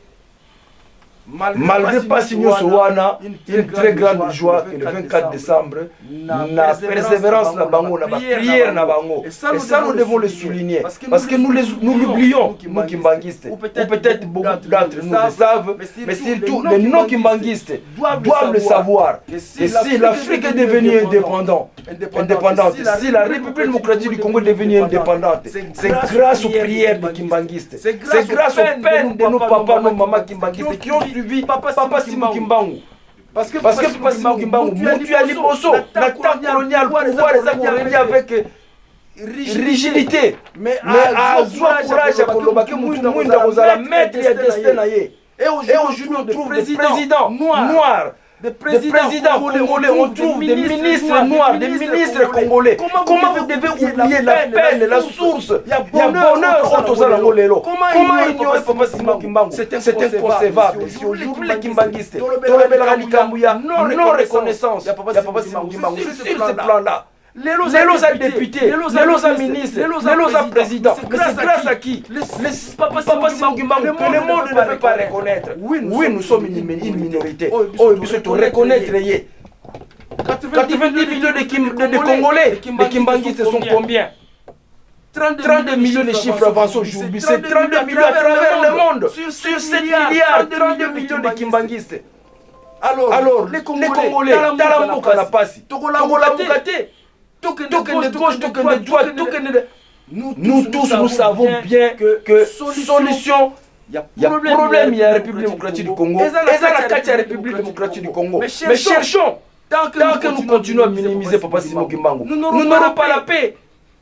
malgré pasi nyonso wana, une très grande joie que le 24 décembre, na persévérance na bango, na baprière na bango. Et ça, nous devons le souligner parce que nous les nous l'oublions, nous kimbanguistes, ou peut-être beaucoup d'entre nous le savent, mais surtout les non kimbanguistes doivent le savoir, et si l'Afrique est devenue indépendante, si la République démocratique du Congo est devenue indépendante, c'est grâce aux prières des kimbanguistes, c'est grâce aux peines de nos papas, nos mamans kimbanguistes qui ont suivi papa Simon Kimbangu. Parce que papa Simon Kimbangu, mutu ya liboso na temps colonial, pouvoir eza korégner avec rigidité, mais azwa courage ya koloba ke mutu mwindu akozala maître ya destin na ye. Et aujourd'hui, on trouve des présidents noirs, des présidents congolais, on trouve des ministres noirs, des ministres congolais. Comment vous devez oublier la peine, la source ya bonheur oyo tozala yango lelo? Comment ignorer papa Simon Kimbangu? C'est inconcevable. Si aujourd'hui les kimbanguistes tolobelaka likambo ya non reconnaissance ya papa Simon Kimbangu, c'est sur ce plan là. Lelo oza député, lelo oza ministre, lelo oza président, mais c'est grâce à qui? Les papa Simon Kimbangu, que le monde ne peut pas reconnaître. Oui, nous sommes une minorité oyo biso to reconnaître ye. 90 millions de Congolais, les kimbanguistes sont combien? 32 millions de chiffres avancés aujourd'hui, c'est 32 millions à travers le monde. Sur 7 milliards, 32 millions de kimbanguistes. Alors les Congolais, tala mboka na pasi, tokolamuka te, tokende gauche, tokende droite, tokende. Nous tous, nous savons bien que solution ya problème ya République démocratique du Congo eza na kati ya République démocratique du Congo. Mais cherchons. Tant que nous continuons à minimiser papa Simon Kimbangu, nous n'aurons pas la paix.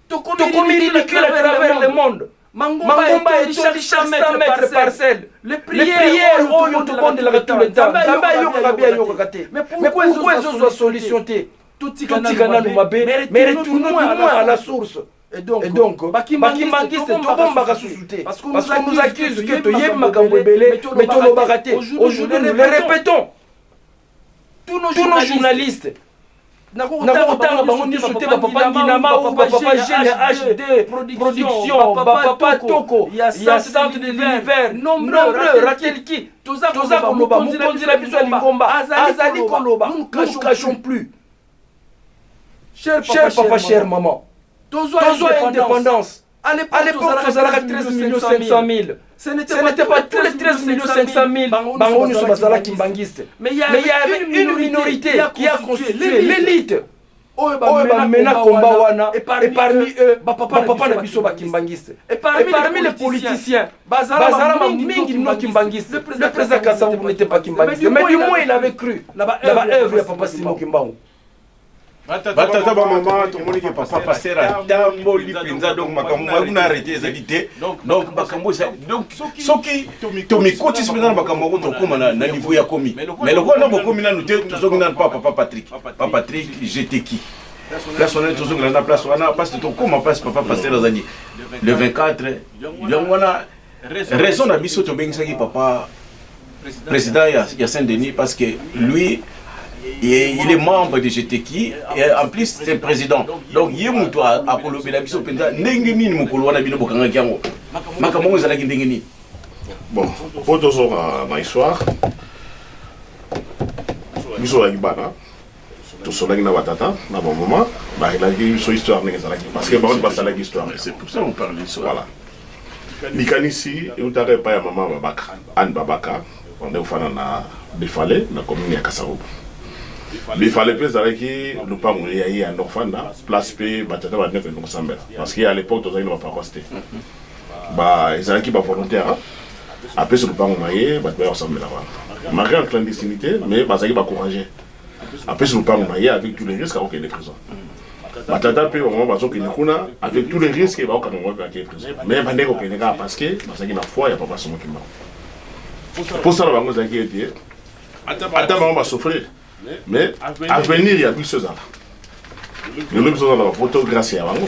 Tokomi ridicule à travers le monde. Mangomba etondi chaque 100 mètres parcelle. Les prières oyo tobondelaka tout le temps, Nzambe ayokaka be, ayokaka te. Mais pourquoi ezozwa solution te? Totika nanu mabe, mais retournons du moins à la source. Et donc bakimbangiste, tobombaka susu te, parce qu'on nous accuse que toyebi makambo ebele mais tolobaka te. Aujourd'hui, nous le répétons, tous nos journalistes, nakokotanga bango nyonso te, bapapa Nginama ou bapapa Gene HD Production, bapapa Toko ya Centre de l'Univers, nombreux Ratelki, toza koloba. Mokonzi na biso ya lingomba azali koloba. Nous ne cachons plus. Cher papa, cher maman, tozwa indépendance. À l'époque, tozalaka 13 millions 500 000. Ce n'était pas tous les 13 millions 500 000 bango nyonso bazalaki mbangiste, mais il y avait une minorité qui a constitué l'élite oyo bamena combat wana, et parmi eux bapapa na biso bakimbangiste, et parmi les politiciens bazala mingi non kimbangiste. Le président Kasavubu n'était pas kimbangiste, mais du moins il avait cru na baœuvre ya papa Simon Kimbangu. Batata, bamama, tomoni ke papa pasteur atamboli mpenza. Donc makambo kuna arrêté ezali te. Donc makambo eza, donc soki tomikotisi mpenza na makambo yango, tokóma na niveau ya komi. Mais lokola na bokomi nanu te, tozongi nanu pa papa Patrick. Papa Patrick, j'étais qui place wana, tozongela na place wana parce que tokóma place papa pasteur azali le 24. Yango wana raison na biso tobengisaki papa président ya Saint-Denis, parce que lui, et il est membre de GTK et en plus c'est président. Donc ye moto akolobela biso mpenza ndenge nini mokolo wana bino bokangaki yango, makambo yango ezalaki ndenge nini. Bon, mpo tozonga na histoire, biso ozalaki bana, tosolaki na batata na bamama, barelaki biso histoire ndenge ezalaki, parce que bango basalaki histoire. C'est pour ça qu'on parle d'histoire. Voilà, likanisi eutaka epai ya mama Babaka, Anne Babaka, bande kofanda na Befale, na commune ya Kasavubu. Befale mpe ezalaki lopango ya ye ya kofanda, place mpe batata bande kende kosambela, parce que à l'époque tozalaki na baparoisse te, ba ezalaki bavolontaire. Apesi lopango na ye, bato baya kosambela wana malgré en clandestinité, mais bazalaki bacourage. Apesi lopango na ye avec tous les risques akokende prison. Batata mpe bango bazokende kuna avec tous les risques, bakokanga bango mpe bakende prison, mais bandeki kokende kaka parce que bazalaki na foi ya papa Simon Kimbangu. Mposala bango ezalaki ete ata bango basouffrir, mais avenir ya biso ezala. Lelo biso oza na bapoto grâce ya bango.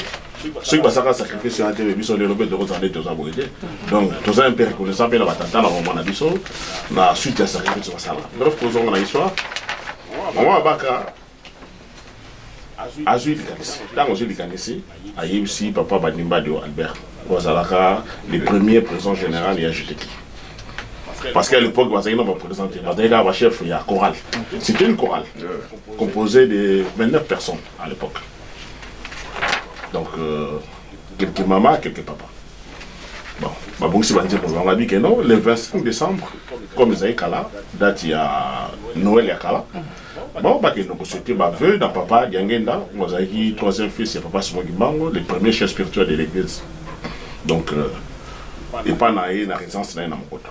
Soki basalaka sacrifice wana te, biso lelo mpe tokozala nde toza boye te. Donc toza un peu reconnaissant mpe na batata na bamama na biso na suite ya sacrifice basala. Bref, kozonga na histoire, mama Babaka azwi likanisi. Ntango azwi likanisi, ayebisi papa Bandimbadio Albert, oyo azalaka le premier président général ya GTK, parce qu'à l'époque bazalaki na baprésident te, bazalaki kaka bachef ya chorale. C'était une chorale composée de 29 personnes à l'époque, donc quelques mamans, quelques papas. Bon, babongisi banzembo bango, abi ke non, le 25 décembre, comme ezali kala, date ya Noël ya kala, bon, bakende kosouhaiter bavœux na papa Diangenda, oyo azalaki troisième fils ya papa Simon Kimbangu, le premier chef spirituel de l'église. Donc epa na ye, na résidence na ye na Mokoto.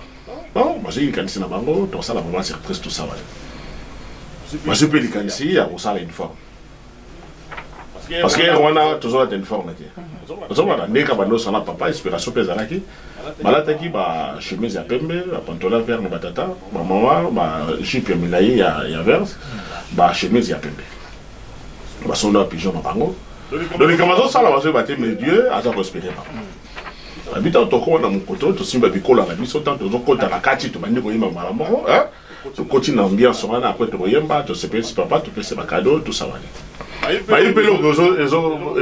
Bon, bazwi likanisi na bango, tosala vraiment surprise, tout ça. Wana bazwi mpe likanisi ya kosala uniforme, parce que wana tozolata uniforme te. Ozomona ndenge bando osala papa, inspiration mpe ezalaki, balataki bachemise ya pembe, bapantalon vert na batata, bamama bajupe ya milai ya vert, bachemise ya pembe, basonda bapigeon na bango. Donc likambo azosala, bazoyeba te, mais Dieu aza koinspirer bango. Babi ntango tokoma na Mokoto, tosimba bikola na biso, ntango tozokota na kati, tobandi koyemba mbala moko, tokoti na ambiance wana. Après tokoyemba, tosepelisi papa, topesi bacadeau, tout ça. Wana bayebi mpe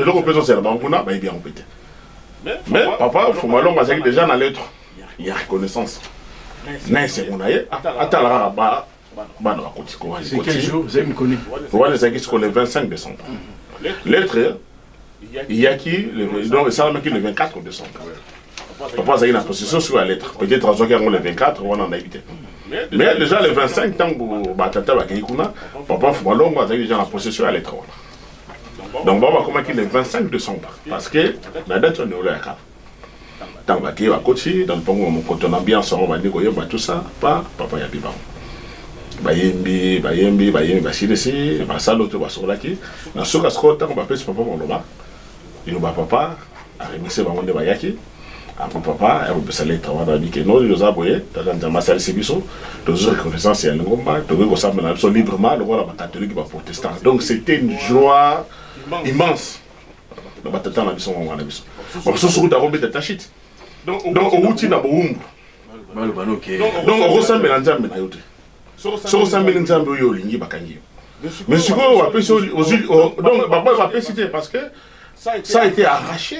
eloko mpe ezozela bango kuna, bayebi yango mpe te. Mais papa Fumalongo azalaki déjà na lettre ya reconnaissance na esengo na ye. Atala kaka bana bakoti. Wana ezalaki siko le 25 décembre. Lettre eyaki, donc esalamaki le 24 décembre. Papa azalaki na possession sikoyo ya lettre, peut-être azwaki yango le 24 wana, nayebi te, mais déjà le 25, ntango batata bakei kuna, papa Fumalongo azalaki déjà na possession ya lettre wana. Donc bango bakomaki le 25 décembre, parce que na date wana olo ya kala. Ntango bakei, bakoti dans mpango ya Mokoto, na ambiance yango, bandi koyemba, tout ça. Pa papa yabi bango, bayembi, bayembi, bayembi, basilisi, basala oyo basololaki. Na suka sikoyo, ntango bapesi papa maloba, liloba, papa aremercie bango nde bayaki. Après papa akopesa lettre wana, abi ke no, oza boye, tata Nzambe asalisi biso, tozwi reconnaissance ya lingomba, tokoki kosambela na biso librement lokola bacatholique, baprotestant. Donc c'était une joie immense na batata na biso, ngonga na biso. Bamosusu kuta akobeta tashite. Donc owuti na bowumbu, donc okosambela Nzambe na yo te. Soki osambeli Nzambe oyo olingi, bakangi yo. Mais sikoyo bapesi, donc bapesi te, parce que ça a été arraché.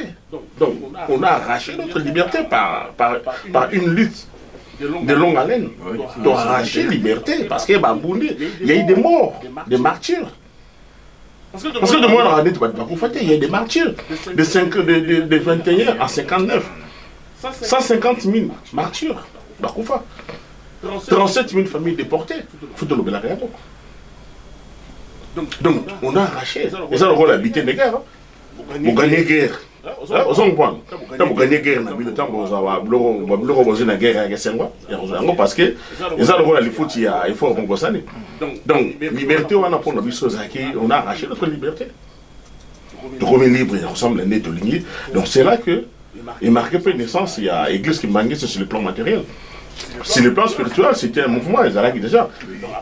Donc on a arraché notre liberté par une lutte de longue haleine. Donc arraché liberté parce que babundi, il y a eu des morts, des martyrs, parce que de moi na bato bakufa te. Il y a des martyrs de, 5, de 21 à 59, 150 000 martyrs bakufa, 37 000 familles déportées. Faut tolobelaka yango. Donc on a arraché, eza lokola butin de guerre, bogagner guerre. Ozo comprendre, ntango bogagner guerre na bino, ntango bozwa babiloko bozwi na guerre ya esengwa ya kozwa yango, parce que eza lokola lifuti ya effort moko bosali. Donc liberté wana mpona biso ezalaki, on a arraché notre liberté, tokomi libre ya kosambela nde tolingi. Donc c'est là que emarqué mpe naissance ya église kimbanguiste sur le plan matériel. Sur le plan spirituel, c'était un mouvement ezalaki déjà.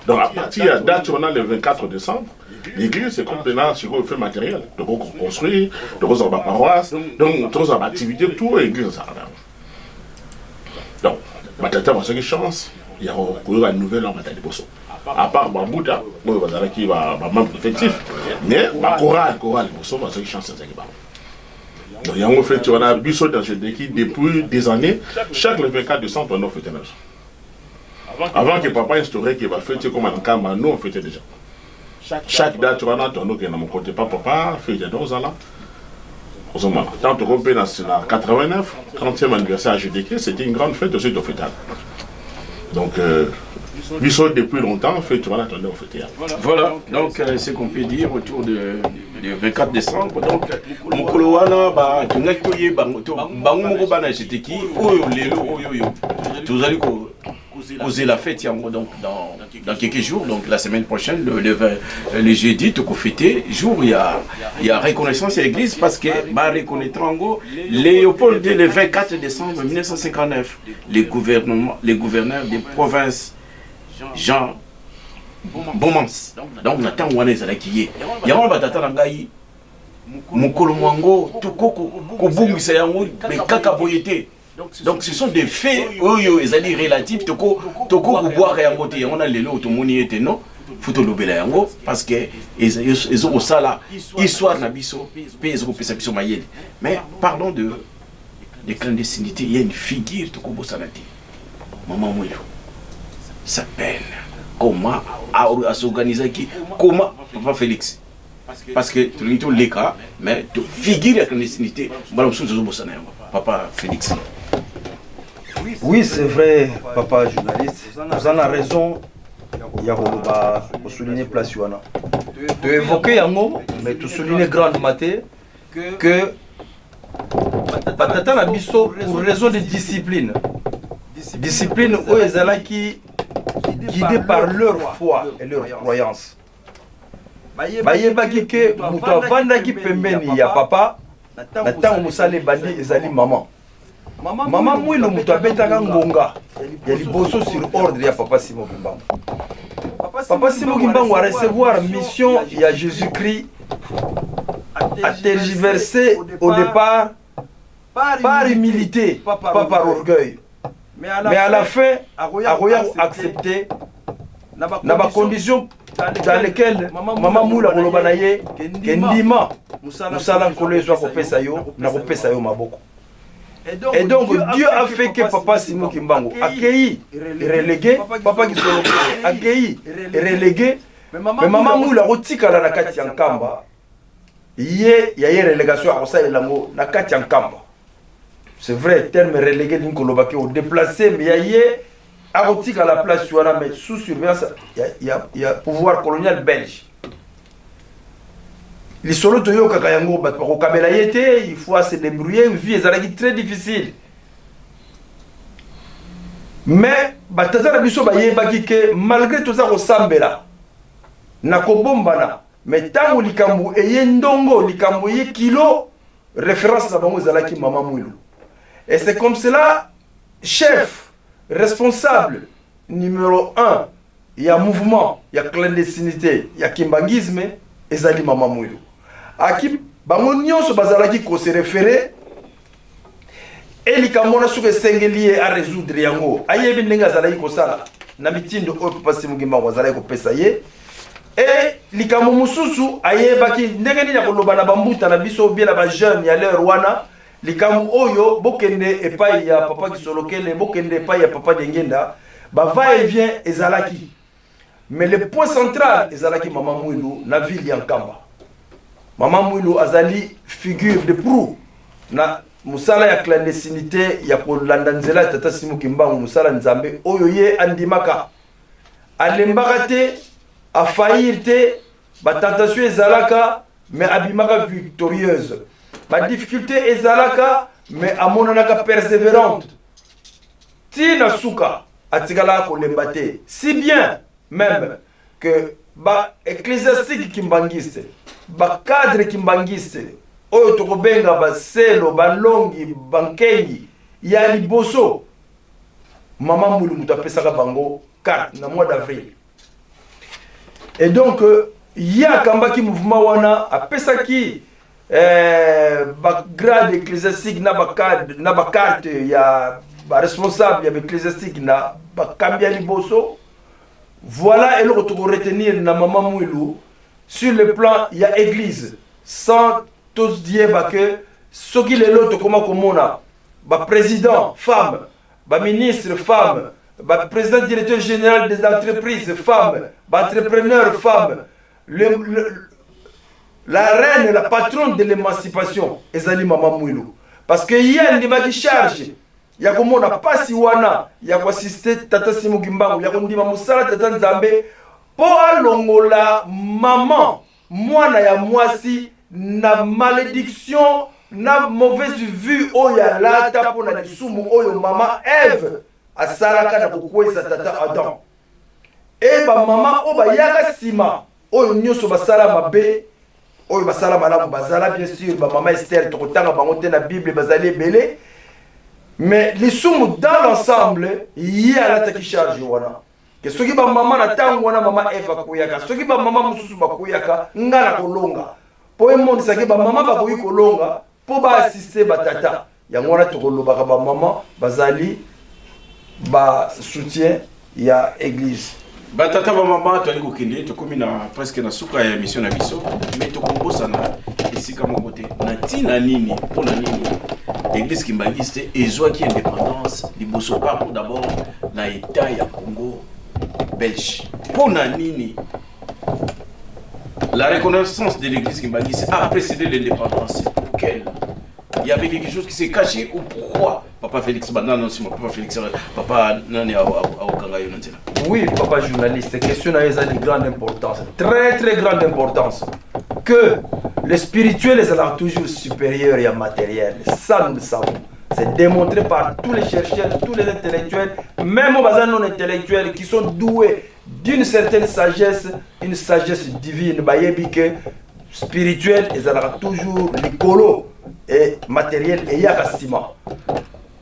Donc à partir ya date wana, le 24 décembre, l'église, c'est comme maintenant sikoyo fait matériel, tokoconstruire, tokozala baparoisse, donc tokozala baactivité, tout église ezalaka yango. Donc batata bazwaki chance ya koyoka nouvelle wana bata liboso, à part bambuta oyo bazalaki bamembre effectif, mais bachorale, chorale liboso bazwaki chance ezalaki bango. Donc yango fête wana, biso dans Jedeki, depuis des années, chaque le 24 décembre, on fêtait na biso. Avant que papa instauré que ba fête comme na Nkamba, nous on fêtait déjà. Chaque date wana, tondokende na mokote pa papa, fête ya ozala ozomona. Tant tokomi mpe na 89, 30e anniversaire ya GDK, c'était une grande fête aussi, tofêtaka. Donc biso depuis longtemps, fête wana tonde ofêter yango. Voilà, donc ce qu'on peut dire autour de 24 décembre. Donc mokolo wana, batongaki toyeba bango moko bana Jeteki oyo lelo oyo tozali kozela fête yango. Donc dans quelques jours, donc la semaine prochaine, le 20, le jeudi, tokofêter jour ya reconnaissance ya église, parce que bareconnaître yango Léopold le 24 décembre 1959, les gouvernements, les gouverneurs des provinces, Jean Bomans. Donc na ntango wana ezalaki ye. Yango wana, batata na ngai, mokolo mwango toko kobungisa yango me kaka boye te. Donc ce sont des faits oyo ezali relatif, toko kobwaka yango te. Yango na lelo tomoni ete non, faut tolobela yango, parce que ezokosala histoire na biso mpe ezokopesa biso mayele. Mais parlons de clandestinité, il y a une figure tokobosana te, Mama Mwilu, sa peine, comment asorganisaki, comment, papa Félix? Parce que tolingi toleka, mais figure ya clandestinité, mbala mosusu tozobosana yango, papa Félix. Oui, c'est vrai, papa journaliste, oza na raison ya koloba, kosouligne place wana. Toévoke yango, mais tosouligne grandement te que batata na biso, pour raison de discipline, discipline oyo ezalaki guidé par leur foi et leur croyance, bayebaki ke moto avandaki pembeni ya papa na ntango mosala ebandi ezali mama. Mama Mwilu moto abetaka ngonga ya liboso sur ordre ya papa Simon Kimbangu. Papa Simon Kimbangu a recevoir mission ya Jésus-Christ, a tergiversé au départ par humilité, pas par orgueil, mais à la fin akoya accepter na bacondition dans lesquelles mama Mwilu akoloba na ye ke ndima mosala Nkolo ezwa kopesa yo, na kopesa yo maboko. Et donc Dieu a fait que papa Simon Kimbangu akei relégué, papa Kisolo akei relégué, mais mama Mwilu akotikala na kati ya Nkamba. Ye ya ye relégation akosalela yango na kati ya Nkamba. C'est vrai, terme relégué lingi kolobaki odéplacé, mais ya ye akotikala place wana, mais sous surveillance ya pouvoir colonial belge. Lisolo toyokaka yango, bato bakokabela ye te, il faut se débrouiller. Vie ezalaki très difficile, mais batata na biso bayebaki ke malgré toza kosambela na kobombana, mais ntango likambo eye ndongo, likambo eye kilo, référence na bango ezalaki mama Mwilu. Et c'est comme cela, chef responsable numéro 1 ya mouvement ya clandestinité ya kimbanguisme ezali mama Mwilu. Aki bango nyonso bazalaki kose référer e likambo wana. Soki esengeli ye arésoudre yango, ayebi ndenge azalaki kosala na mitindo oyo papa Simon Kimbangu azalaki kopesa ye. E likambo mosusu, ayebaki ndenge nini ya koloba na bambuta na biso, bien na bajeune ya l'heure wana: likambo oyo, bokende epai ya papa Kisolokele, bokende epai ya papa Dengenda. Bava et vient ezalaki, mais le point central ezalaki mama Mwilu na ville ya Nkamba. Mama Mwilu azali figure de proue na mosala ya clandestinité, ya kolanda nzela ya tata Simon Kimbangu, mosala Nzambe oyo ye andimaka, alembaka te, afaillir te. Batentation ezalaka, mais abimaka victorieuse. Badifficulté ezalaka, mais amonanaka persévérante ti na suka, atikalaka kolemba te, si bien même que baecclésiastique kimbanguiste, bacadre kimbanguiste oyo tokobenga baselo, balongi, bankengi ya liboso, mama Mwilu moto apesaka bango carte na mois d'avril. Et donc ye akambaki mouvement wana, apesaki bagrade ecclésiastique na bacadre na bacarte ya baresponsable ya baecclésiastique na bakambi ya liboso. Voilà eloko tokoretenir na mama Mwilu sur le plan ya église, sans toyeba ke Soki lelo tokoma komona ba président femme, ba ministre femme, ba président directeur général des entreprises femmes, ba entrepreneur femme, la reine, la patronne de l'émancipation ezali mama Mwilu, parce que ye andimaki charge ya komona pasi wana, ya koassister tata Simon Kimbangu, ya kondima mosala tata Nzambe mpo alongola mama, mwana ya mwasi na malédiction, na mauvaise vue oyo alata mpo na lisumu oyo mama Eve asalaka na kokweyisa tata Adam. E bamama oyo bayaka nsima, oyo nyonso basala mabe, oyo basala malamu bazala, bien sûr bamama Ester, tokotanga bango te na Bible, bazali ebele. Mais lisumu dans l'ensemble, ye alataki charge wana ke soki bamama na ntango wana, mama Eve akweyaka, soki bamama mosusu bakweyaka, nga na kolonga, mpo emonisaki bamama bakoki kolonga mpo baassister batata. Yango wana tokolobaka bamama bazali basoutien ya église. Batata, bamama, toali kokende, tokomi na presque na suka ya émission na biso, mais tokobosana esika moko te na ntina nini, mpona nini église kimbanguiste ezwaki indépendance liboso. Parlons d'abord na état ya Congo belge. Mpona nini la reconnaissance de l'église kimbanguiste a précédé l'indépendance? Pour quelle, il y avait quelque chose qui s'est caché ou pourquoi? Papa Félix Bandana, nsima papa Félix, papa nani aokanga yo na nzela? Oui, papa journaliste, question na eza de grande importance, très très grande importance, que le spirituel ezalaka toujours supérieur ya matériel. Ça, nous le savons, c'est démontré par tous les chercheurs, tous les intellectuels, même aux baza non intellectuels qui sont doués d'une certaine sagesse, une sagesse divine. Bayebi que spirituel ezalaka toujours likolo et matériel eyaka nsima.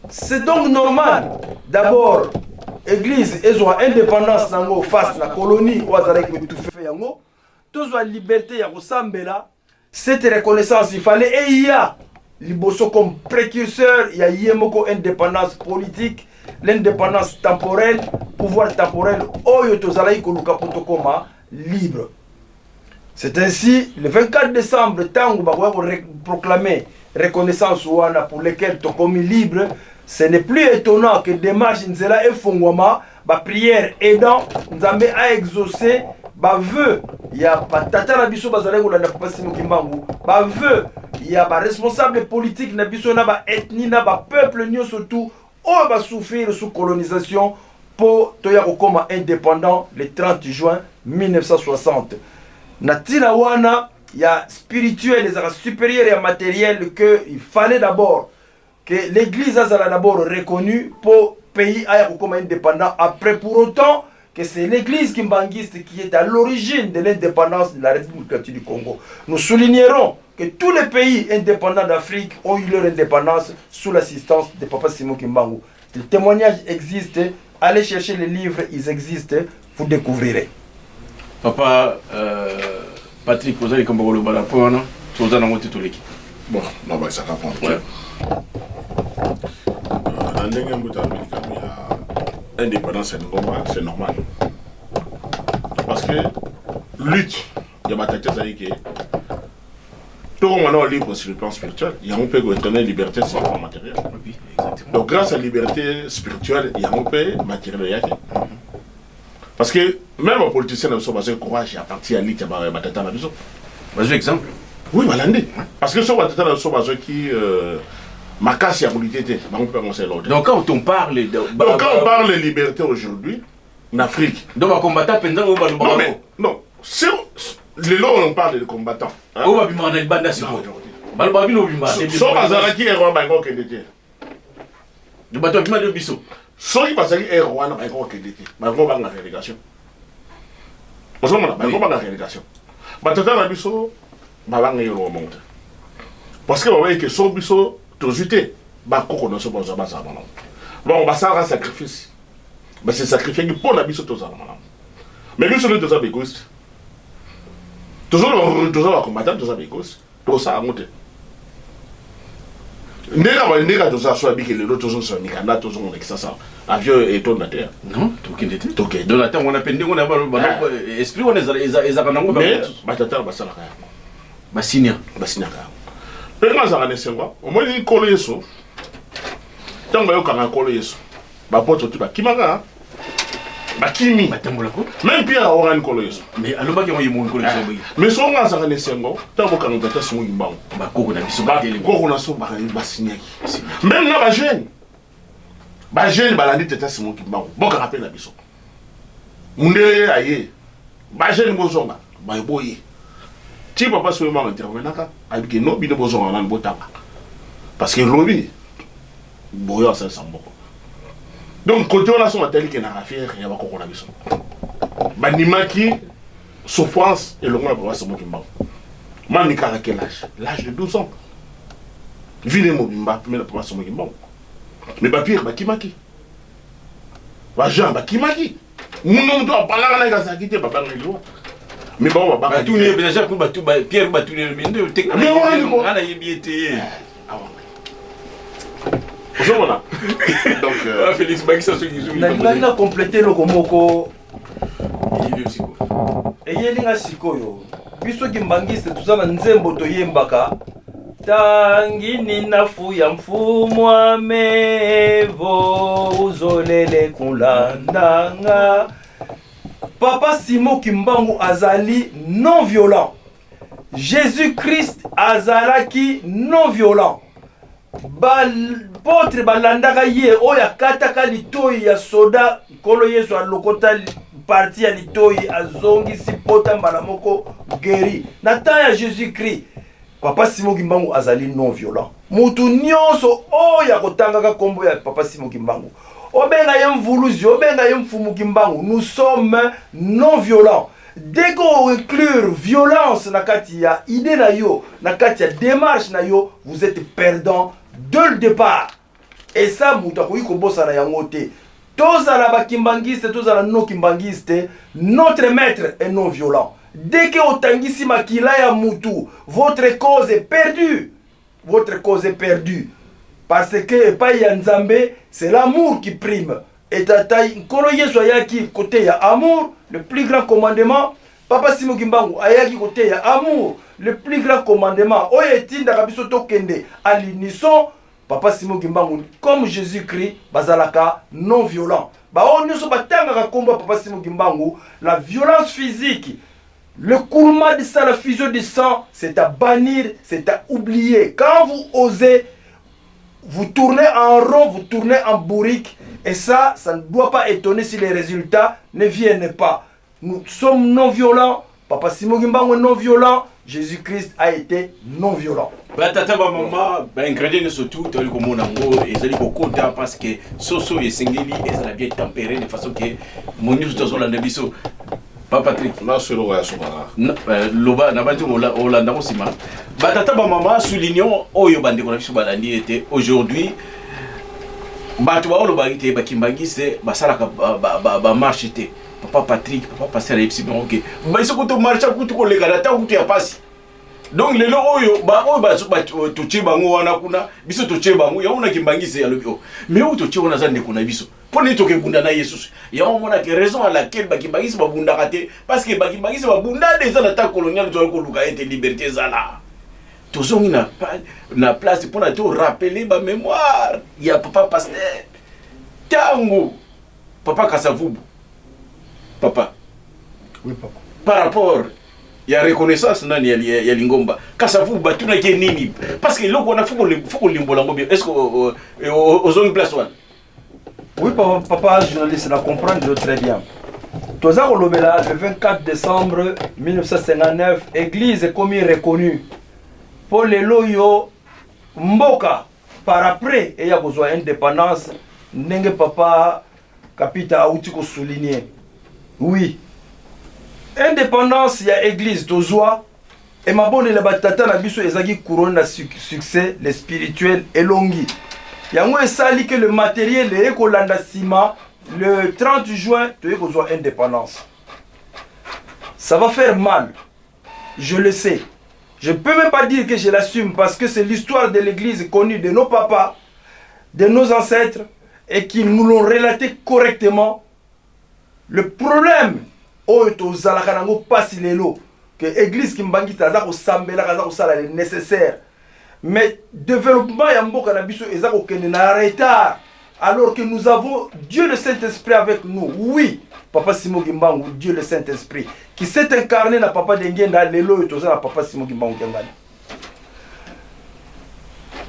C'est donc normal d'abord église ezwa indépendance nango face na colonie oyo azalaki koétouffer yango. Tozwa liberté ya kosambela. Cette reconnaissance, il fallait eya liboso comme précurseur ya ye moko indépendance politique, l'indépendance temporelle, pouvoir temporel oyo tozalaki koluka mpo tokóma libre. C'est ainsi, le 24 décembre, ntango bakoya koproclamer reconnaissance wana pour lequel tokomi libre, ce n'est plus étonnant que démarche nzela efongwama, baprière aidant, Nzambe a exaucé bavœux ya batata na biso bazalaki kolanda papa Simon Kimbangu, bavœux ya baresponsable politique na biso, na baethnie, na bapeuple nyonso tout oyo basouffrir sous colonisation, mpo toya kokóma indépendant le 30 juin 1960. Na ntina wana ya spirituel ezalaka supérieur ya matériel, que il fallait d'abord que l'église azala d'abord reconnue pour pays aya kokóma indépendant après. Pour autant que c'est l'église kimbanguiste qui est à l'origine de l'indépendance de la République démocratique du Congo. Nous soulignerons que tous les pays indépendants d'Afrique ont eu leur indépendance sous l'assistance de Papa Simon Kimbangu. Les témoignages existent, allez chercher les livres, ils existent, vous découvrirez. Papa Patrick, ozali likambo koloba na mpo wana, toza nango te, toleki. Bon, na baisaka mpo na ndenge mbuta alobi, likambo ya indépendance ya lingomba, c'est normal, parce que lutte ya batata ezali ke tokoma na libre sur le plan spirituel, yango mpe koétonner liberté sur le plan matériel. Oui, exactement. Donc grâce à liberté spirituelle, yango mpe matériel eyaki, parce que même bapoliticien na biso bazwi courage ya parti ya lutte ya batata na biso. Bazwi exemple. Oui, balandi, parce que so batata na biso bazwaki makasi ya kolutter te, bango mpe bango selo te. Donc quand on parle de, Donc quand on parle de liberté aujourd'hui en Afrique, donc bacombattant mpenza oyo balobaka, non mais non, si lelo on parle de combattants, hein? Oyo babimaka na libanda sikoyo, balobaka bino obimaka. So bazalaki ere wana, balingi kokende te. Bato babima nde biso. Soki bazalaki ere wana, balingi kokende te, balingi kobanga relégation. Ozomona, balingi kobanga relégation. Batata na biso babanga eloko mongo te, parce que babayi ke so biso tozwi te, bakoko na biso bazwa, bazala malamu. Bon, basalaka sacrifice, base sacrifieki mpo na biso tozala malamu. Mais biso nde toza baégoïste, toza bacombattant, toza baégoïste, tokosala yango te. Ndenge toza so abiki lelo, tozosala mikanda, tozonga Kisasa, avion etonda te. Non, tokende te. Tokende. Donc na ntango wana mpe, ndenge wana, esprit wana ezalaka nango. Mais batata basalaka yango. Basinia. Basinyaka yango. Mpe nga azalaka na esengo. Omoni Nkolo Yesu, ntango bayokanga Nkolo Yesu, bapotre ti bakimaka, bakimi. Batambolako. Même Pierre awangani Nkolo Yesu. Mais alobaki yango ye moko, Nkolo Yesu aboyi. Mais soki nga azalaka na esengo, ntango bokanga tata Simon Kimbangu, bakoko na biso batelemi. Bakoko na biso basinyaki. Même na bajeune, bajeune balandi tata Simon Kimbangu, bokanga mpe na biso. Mundele aye, bajeune bozonga, baboye. Ti papa Simon Kimbangu intervenaka, abiki no bino bozonga nani botanga. Parce que lobi boyo asalisa mboka. Donc côté wana so batali ke na affaire ya bakoko na biso. Bandimaki souffrance elongo na papa Simon Kimbangu. Mami kaka quel âge? L'âge de 12 ans. Vine mobimba mais na papa Simon Kimbangu. Mais ba Pierre bakimaki. Ba Jean bakimaki. Muno mutu abalaka na kazaki te babanga liwa. Mais bango babanga. Batuni ye déjà ku batu ba Pierre batuni ye mais nde te. Mais wana ndiko. Nga nayebi ye te. Ozomona? Donc Ah, Félix bakisa soki soki. Nalingaki na complete eloko moko. Eyeli yo sikoyo. Eyeli nga sikoyo. Biso kimbangiste toza na nzembo toyembaka: tangini nafu ya mfumu amevo uzolele kulandanga. Papa Simon Kimbangu azali non violent, Jésus Christ azalaki non violent, bapotre balandaka ye. Oyo akataka litoi ya soda, Nkolo Yesu alokota partie ya litoi, azongisi pota mbala moko, guéri na temps ya Jésus Christ. Papa Simon Kimbangu azali non violent. Mutu nyonso oyo akotangaka nkombo ya papa Simon Kimbangu, obenga ye mvuluzi, obenga ye mfumu Kimbangu, nous sommes non violents. Dès qu'on inclure violence na kati ya idée na yo, na kati ya démarche na yo, vous êtes perdant dès le départ. Et ça, moto akoki kobosana yango te. Tozala bakimbangiste, tozala non kimbangiste, notre maître est non violent. Dès que otangisi makila ya mutu, votre cause est perdue, votre cause est perdue, parce que epai ya Nzambe, c'est l'amour qui prime. Etata Nkolo Yesu ayaki koteya amour, le plus grand commandement. Papa Simon Kimbangu ayaki koteya amour, le plus grand commandement oyo etindaka biso tokende à l'unisson. Papa Simon Kimbangu comme Jésus Christ bazalaka non violent. Baoyo nyonso batangaka nkombo ya papa Simon Kimbangu, la violence physique, le coulement du sang, la fusion du sang, c'est à bannir, c'est à oublier. Quand vous osez, vous tournez en rond, vous tournez en bourrique. Et ça ne doit pas étonner si les résultats ne viennent pas. Nous sommes non violents. Papa Simon Kimbangu est non violent. Jésus-Christ a été non violent. Batata, bamama, baingrédient nyonso tu toyali komona yango ezali kokota, parce que soso esengeli ezala bien tempéré de façon ke mo nyonso tozolanda biso. Pa Patrick. Naso eloko ya sukaka. Loba na bandi olanda ngo nsima. Batata, bamama, soulignons oyo bandeko na biso balandi ete aujourd'hui bato baolobaki te bakimbangiste basalaka bamarche te. Papa Patrick, papa pasteur ayebisi bango ke biso kutu marche kutu koleka na ntango kutu ya pasi. Donc lelo oyo oyo totie bango wana kuna, biso totie bango yango na kimbangisi. Alobi o mais oyo totie wana aza ndeko na biso, mpo nini tokebunda na Yesusu? Yango omonake raison à laquelle bakimbangisi babundaka te, parce que bakimbangisi babunda déjà na temps colonial. Tozali koluka ete liberté ezala. Tozongi na place mpona to rappeler bamémoire ya papa pasteur, ntango papa Kasavubu, papa. Oui, papa. Par rapport ya reconnaissance nani ya lingomba Kasavubu, batunaki ye nini? Parce que eloko wana faut kolimbola yango bien. Est ce que ozongi place wana? Oui, papa, papa journaliste, na comprendre très bien. Toza kolobela le 24 décembre 1959, église ekomi reconnue mpo lelo oyo mboka par après eya kozwa indépendance, ndenge papa Kapita auti kosouligne. Oui, indépendance ya église tozwa e mabondela batata na biso ezalaki couronne na succès. Le spirituel elongi, yango esali ke le matériel eye kolanda nsima. Le 30 juin toye kozwa indépendance. Ça va faire mal, je le sais. Je peux même pas dire que je l'assume, parce que c'est l'histoire de l'église connue de nos papas, de nos ancêtres, et qui nous l'ont relaté correctement. Le problème oyo tozalaka nango mpasi lelo ke église kimbangista aza kosambelaka, aza kosala le nécessaire. Mais développement ya mboka na biso eza kokende na retard, alors que nous avons Dieu le Saint-Esprit avec nous. Oui, papa Simon Kimbangu, Dieu le Saint-Esprit qui s'est incarné na papa Dengenda. Lelo oyo toza na papa Simon Kimbangu Kiangani.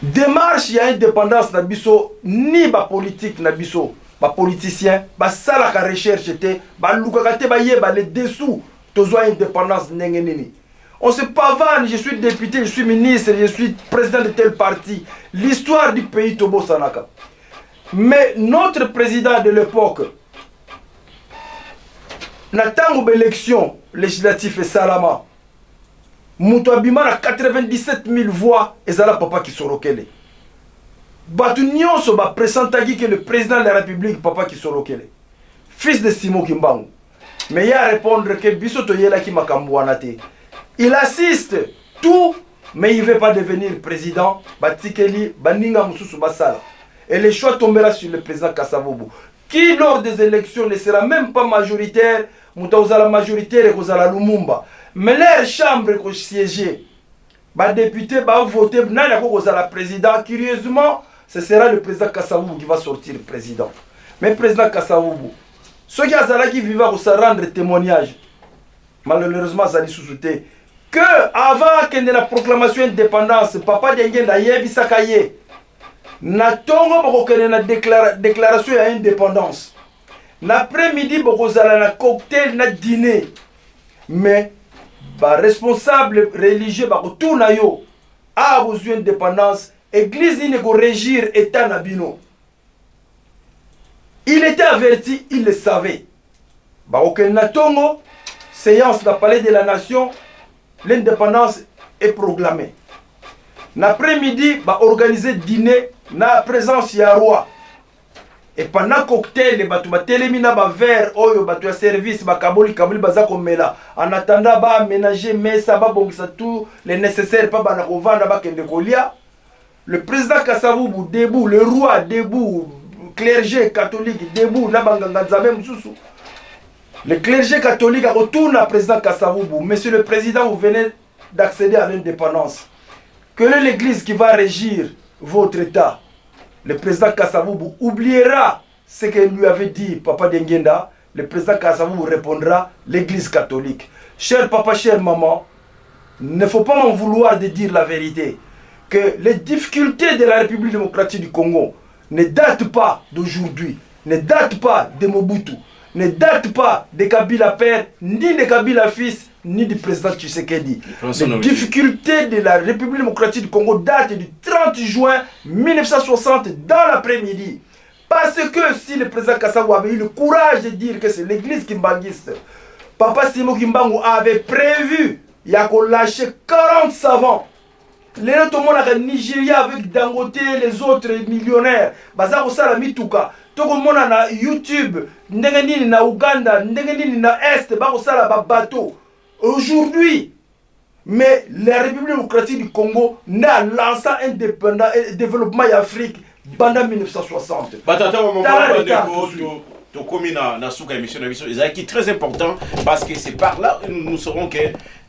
Démarche ya indépendance na biso, ni bapolitique na biso, bapoliticien basalaka recherche te, balukaka te bayeba le dessous, tozwa indépendance ndenge nini. On se pavane: je suis député, je suis ministre, je suis président de tel parti. L'histoire du pays, tobosanaka. Mais notre président de l'époque, na ntango baélection législative esalama, moto abima na 97 000 voix ezala papa Kisolokele. Bato nyonso bapresentaki ke le président de la République, papa Kisolokele, fils de Simon Kimbangu. Mais ye arépondre ke biso toyelaki makambo wana te. Il assiste tout, mais il veut pas devenir président. Batikeli baninga mosusu basala, et le choix tombera sur le président Kasavubu, qui lors des élections ne sera même pas majoritaire. Moto akozala majoritaire ekozala Lumumba. Mais leur chambre ekosiéger, badéputé bavote nani akoki kozala président. Curieusement, ce sera le président Kasavubu qui va sortir président. Mais président Kasavubu, soki azalaki vivant, akosa rendre témoignage. Malheureusement azali lisusu te, que avant akende na proclamation indépendance, papa Dengenda ayebisaka ye: na ntongo bokokende na déclaration ya indépendance, na après-midi bokozala na cocktail na dîner, mais baresponsable religieux bakotuna yo: awa bozwi indépendance, église nini ekorégir état na bino? Il était averti, il le savait. Bakokende na ntongo, séance na Palais de la Nation, l'indépendance est proclamée. Na après-midi baorganiser dîner na présence ya roi, et pendant cocktail, bato batelemi na baverre oyo bato ya service bakaboli kaboli, baza komela en attendant baaménager mesa, babongisa tout le nécessaire mpa bana kovanda, bakende kolia. Le président Kasavubu debout, le roi debout, clergé catholique debout, na banganga nzambe mosusu. Le clergé catholique akotuna président Kasavubu: monsieur le président, vous venez d'accéder à l'indépendance, quelle est l'église qui va régir votre état? Le président Kasavubu oubliera ce que lui avait dit papa Dengenda. Le président Kasavubu répondra: l'église catholique. Cher papa, chère maman, ne faut pas m'en vouloir de dire la vérité, que les difficultés de la République démocratique du Congo ne datent pas d'aujourd'hui, ne datent pas de Mobutu, ne datent pas de Kabila père, ni de Kabila fils, ni du président Tshisekedi. Les difficultés de la République démocratique du Congo datent du 30 juin 1960 dans l'après-midi. Parce que si le président Kasavubu avait eu le courage de dire que c'est l'église kimbanguiste, papa Simon Kimbangu avait prévu, il a lâché 40 savants. Lelo tomonaka Nigeria avec Dangote, les autres millionnaires baza kosala mituka. Tokomona na YouTube ndenge nini na Uganda, ndenge nini na Est bakosala babateau aujourd'hui. Mais la République démocratique du Congo nde lancé indépendant développement ya Afrique banda 1960. Batata, bamama, tokomi na suka émission na biso. Ezalaki très important parce que c'est par là que nous saurons que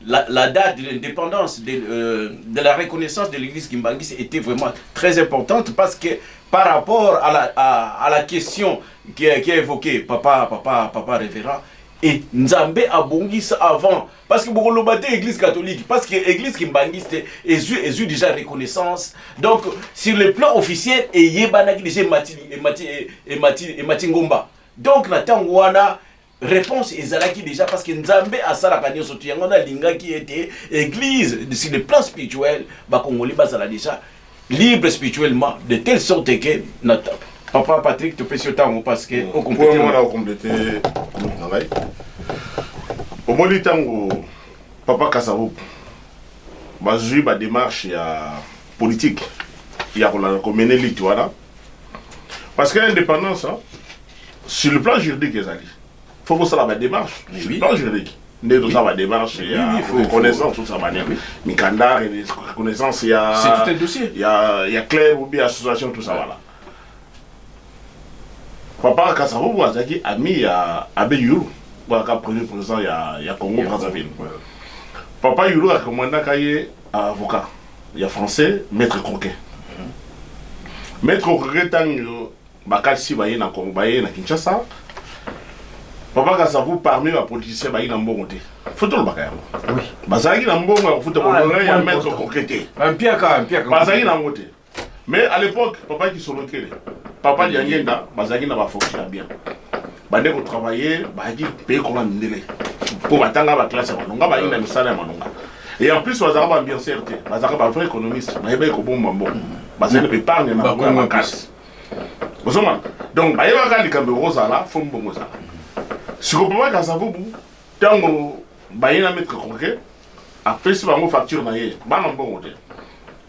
la date de l'indépendance, de la reconnaissance de l'église kimbanguiste était vraiment très importante, parce que par rapport à la question qui a évoqué papa révérend, et Nzambe abongisa avant, parce que bokoloba te église catholique, parce que église kimbanguiste ezwi déjà reconnaissance. Donc sur le plan officiel eyebanaki déjà, emati emati emati emati ngomba. Donc na ntango wana réponse ezalaki déjà, parce que Nzambe asalaka nyonso to yango. Nalingaki ete église, sur le plan spirituel, bakongoli bazala déjà libre spirituellement, de telle sorte que na papa Patrick, topesi yo ntango parce que okompléter. Okompléter na ngai, omoni ntango papa Kasavubu bazwi badémarche ya politique ya kolanda komene liti wana, parce que l'indépendance, hein, sur le plan juridique ezali, faut kosala badémarche sur le plan juridique nde tosala badémarche ya reconnaissance, tosala banini, mikanda reconnaissance ya C'est tout un dossier. Ya club ou bien association, tout ça. Voilà, papa Kasavubu azalaki ami ya abbé Yulu, oyo premier président ya Congo Brazzaville. Papa Yulu arecommandaka ye avocat. Ya français, maître Croquet. Maître Croquet, ntango bakalisi baye na Congo, baye na Kinshasa, papa Kasavu parmi bapoliticien bayi na mbongo te. Faut tolobaka yango. Bazalaki na mbongo ya kofuta honoraire ya maître Croquet te. Mpiaka mpiaka. Bazalaki na yango te. Mais à l'époque, papa Kisolokele, papa Diangenda, bazalaki na bafonction ya bien, bande kotravailler, bayaki mpe kola mindele mpo batanga baclasse ya malonga, bayaki na misala ya malonga. Et en plus bazalaka baambianceur te, bazalaka bavrai économiste, bayebaki kobomba mbongo, bazali na baépargne na bango ya makasi. Ozomona, donc bayebaka likambo ekozala, fo mbongo ezala. Siko papa Kasavubu, ntango baye na maître Croquet, apesi bango facture na ye, bana mbongo te.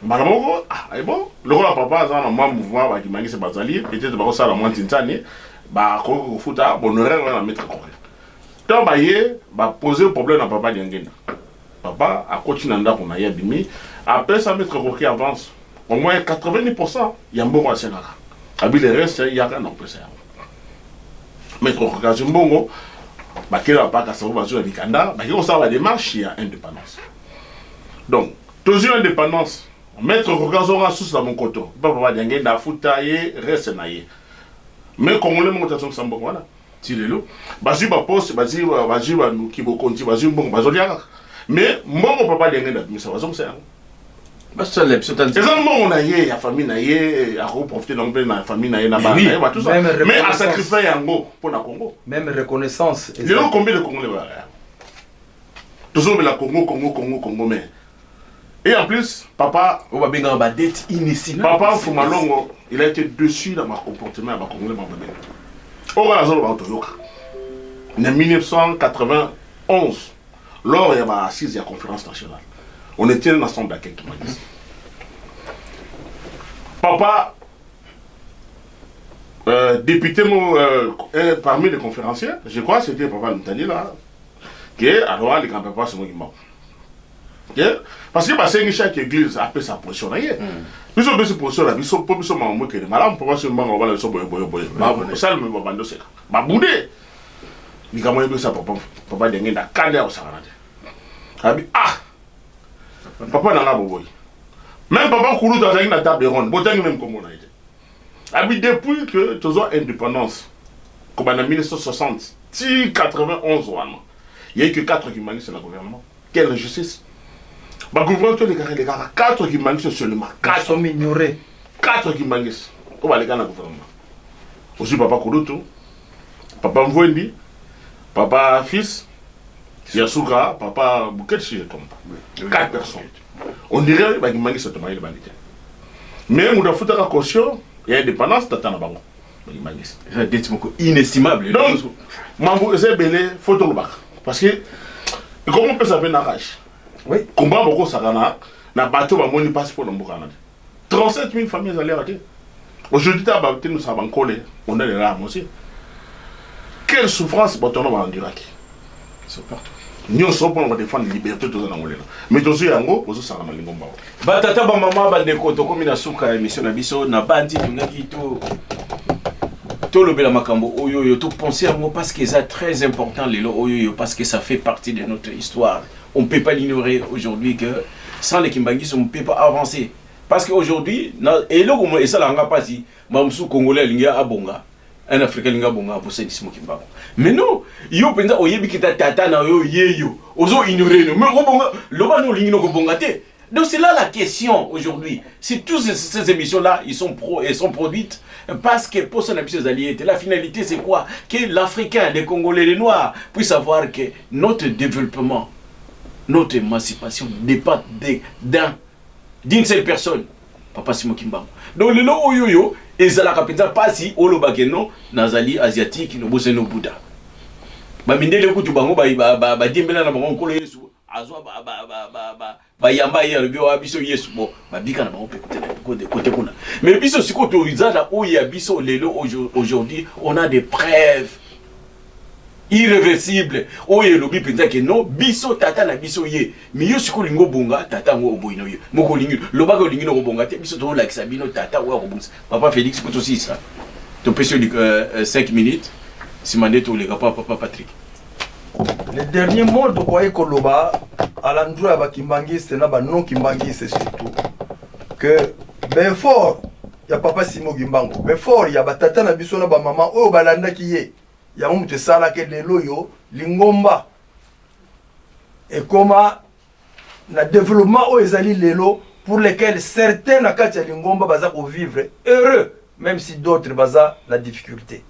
Mbala moko, ah, eh bon, lokola papa aza na mwa mouvement bakimangisi, bazali peut-être bakosala mwa ntintsani, bakoki kofuta honoraire wana na maître Croquet. Ntango baye bapose problème na papa Diangenda, papa akoti na ndako na ye, abimi, apesa maître Croquet avance au moins 90 ya mbongo asengaka. Abi le reste yaka na kopesa yango. Maître Croquet azwi mbongo, bakela papa Kasavu, bazwi ya mikanda, bake kosala badémarche ya indépendance. Donc tozwi indépendance, maître Croquet azonga susu na mokoto mpe papa Diangenda afuta ye reste na ye. Mais congolais moko te azongisa mbongo wana. Ti lelo. Bazwi baposte, bazwi banuki bokonzi, bazwi mbongo, bazolia kaka. Mais mbongo papa Diangenda abimisa, bazongisa yango. Basalela biso ta. Eza mbongo na ye, ya famille na ye, akoprofite nango mpe na famille na ye, na bana na ye, bato ça. Même Mais reconnaissance. asacrifie yango mpo na Congo. Même reconnaissance. Lelo combien de Congolais balaka? Tozolobela Congo, Congo, Congo, Congo, mais et en plus papa Oyo babengaka badette inestimable. Papa Fumalongo, il a été déçu dans ma comportement ya bacongolais mabebele oyo azoloba. Toyoka na 1991, lors ya baassise ya conférence nationale, on était na centre d'accueil kimbanguiste. Papa député mo, parmi les conférenciers, je crois c'était papa Ntali là, ke alors aleka papa Simon Kimbangu. Ke parce que basengi chaque église apesa position na ye. Biso opesi position na biso mpo biso makambo ekende malamu. Papa Simon Kimbangu bana biso boye boye boye, osalemi babandi oseka babude likambo yebisa papa. Papa ndenge na kanda ya kosakana te, abi ah, papa na nga boboyi. Même papa Kulutu azalaki na table ronde, botangi même kombo na ye te. Abi depuis que tozwa indépendance, kobanda 1960 ti 91 wana, il y a eu que 4 kimbanguistes na gouvernement. Quelle injustice! Bagouvernement to elekaka elekaka, 4 kimbanguistes seulement. Nous 4 sommes ignorés. 4 kimbanguistes oyo baleka na gouvernement: ozwi papa Kulutu, papa Mvwendi, papa fils ya suka, papa Buketi, si je trompe pas. Quatre personnes. On dirait bakimbanguiste tomayele bandi te, mais moto afutaka caution ya indépendance, tata na bango bakimbanguiste. Eza dette moko inestimable. Donc mambo eza ebele, faut tolobaka, parce que ekomi opesa mpe na rage. Komba bokosaka na bato bamoni mpasi mpo na mboka wana te. 37 000 familles ezali awa te. Aujourd'hui ta batemisaka bankole, on a les larmes aussi. Quelle souffrance bato wana baenduraki! C'est partout. Nyonso mpona kodéfendre liberté toza nango lelo. Mais tozwi yango, bozosaka na lingomba oyo. Batata, bamama, bandeko, tokomi na suka ya émission na biso. Na bandi tongaki to tolobela makambo oyo oyo topense yango, parce que eza très important lelo oyo oyo, parce que ça fait partie de notre histoire. On ne peut pas l'ignorer aujourd'hui que sans les kimbanguistes, on ne peut pas avancer, parce que aujourd'hui eloko mo esalaka nga mpasi, bamosusu congolais alingi abonga, un africain alingi abonga, abosanisi Mokimbango. Mais non, yo mpenza oyebi kita tata na yo ye, yo ozo ignorer no, mais okobonga, loba no olingi nokobonga te. Donc c'est là la question aujourd'hui. Si toutes ces émissions-là, elles sont produites parce que pour ça, la finalité c'est quoi? Que l'Africain, les Congolais, les Noirs puissent savoir que notre développement, notre émancipation dépend d'une seule personne, papa Simon Kimbangu. Donc lelo oyo yo ezalaka mpenza mpasi olobake no nazali asiatique, nobosani no Buddha. Bamindele kutu bango badiembela na bango nkolo Yesu, azwa bayamba ye, alobi wa biso Yesu. Bon, babika na bango mpe kote kuna. Mais biso sikoyo toza na oyo ya biso lelo. Aujourd'hui on a des preuves irréversible oyo elobi mpenza ke non, biso tata na biso ye. Mais yo sikoyo olingi obonga, tata yango oboyi na yo moko. Olingi lobaka, olingi na kobonga te. Biso tozolakisa bino tata oyo akobongisa. Papa Félix, po tosisa, topesi yo 5 minutes, nsima nde toleka pa papa Patrick. Le dernier mot tokoki koloba à l'endroit ya bakimbangiste na banon kimbangiste surtout. Que baeffort ya papa Simon Kimbangu, baeffort ya batata na biso na bamama oyo balandaki ye, yango moto esalaki lelo oyo lingomba ekoma na développement oyo ezali lelo, pour lesquels certains na kati ya lingomba baza kovivre heureux, même si d'autres baza na difficulté.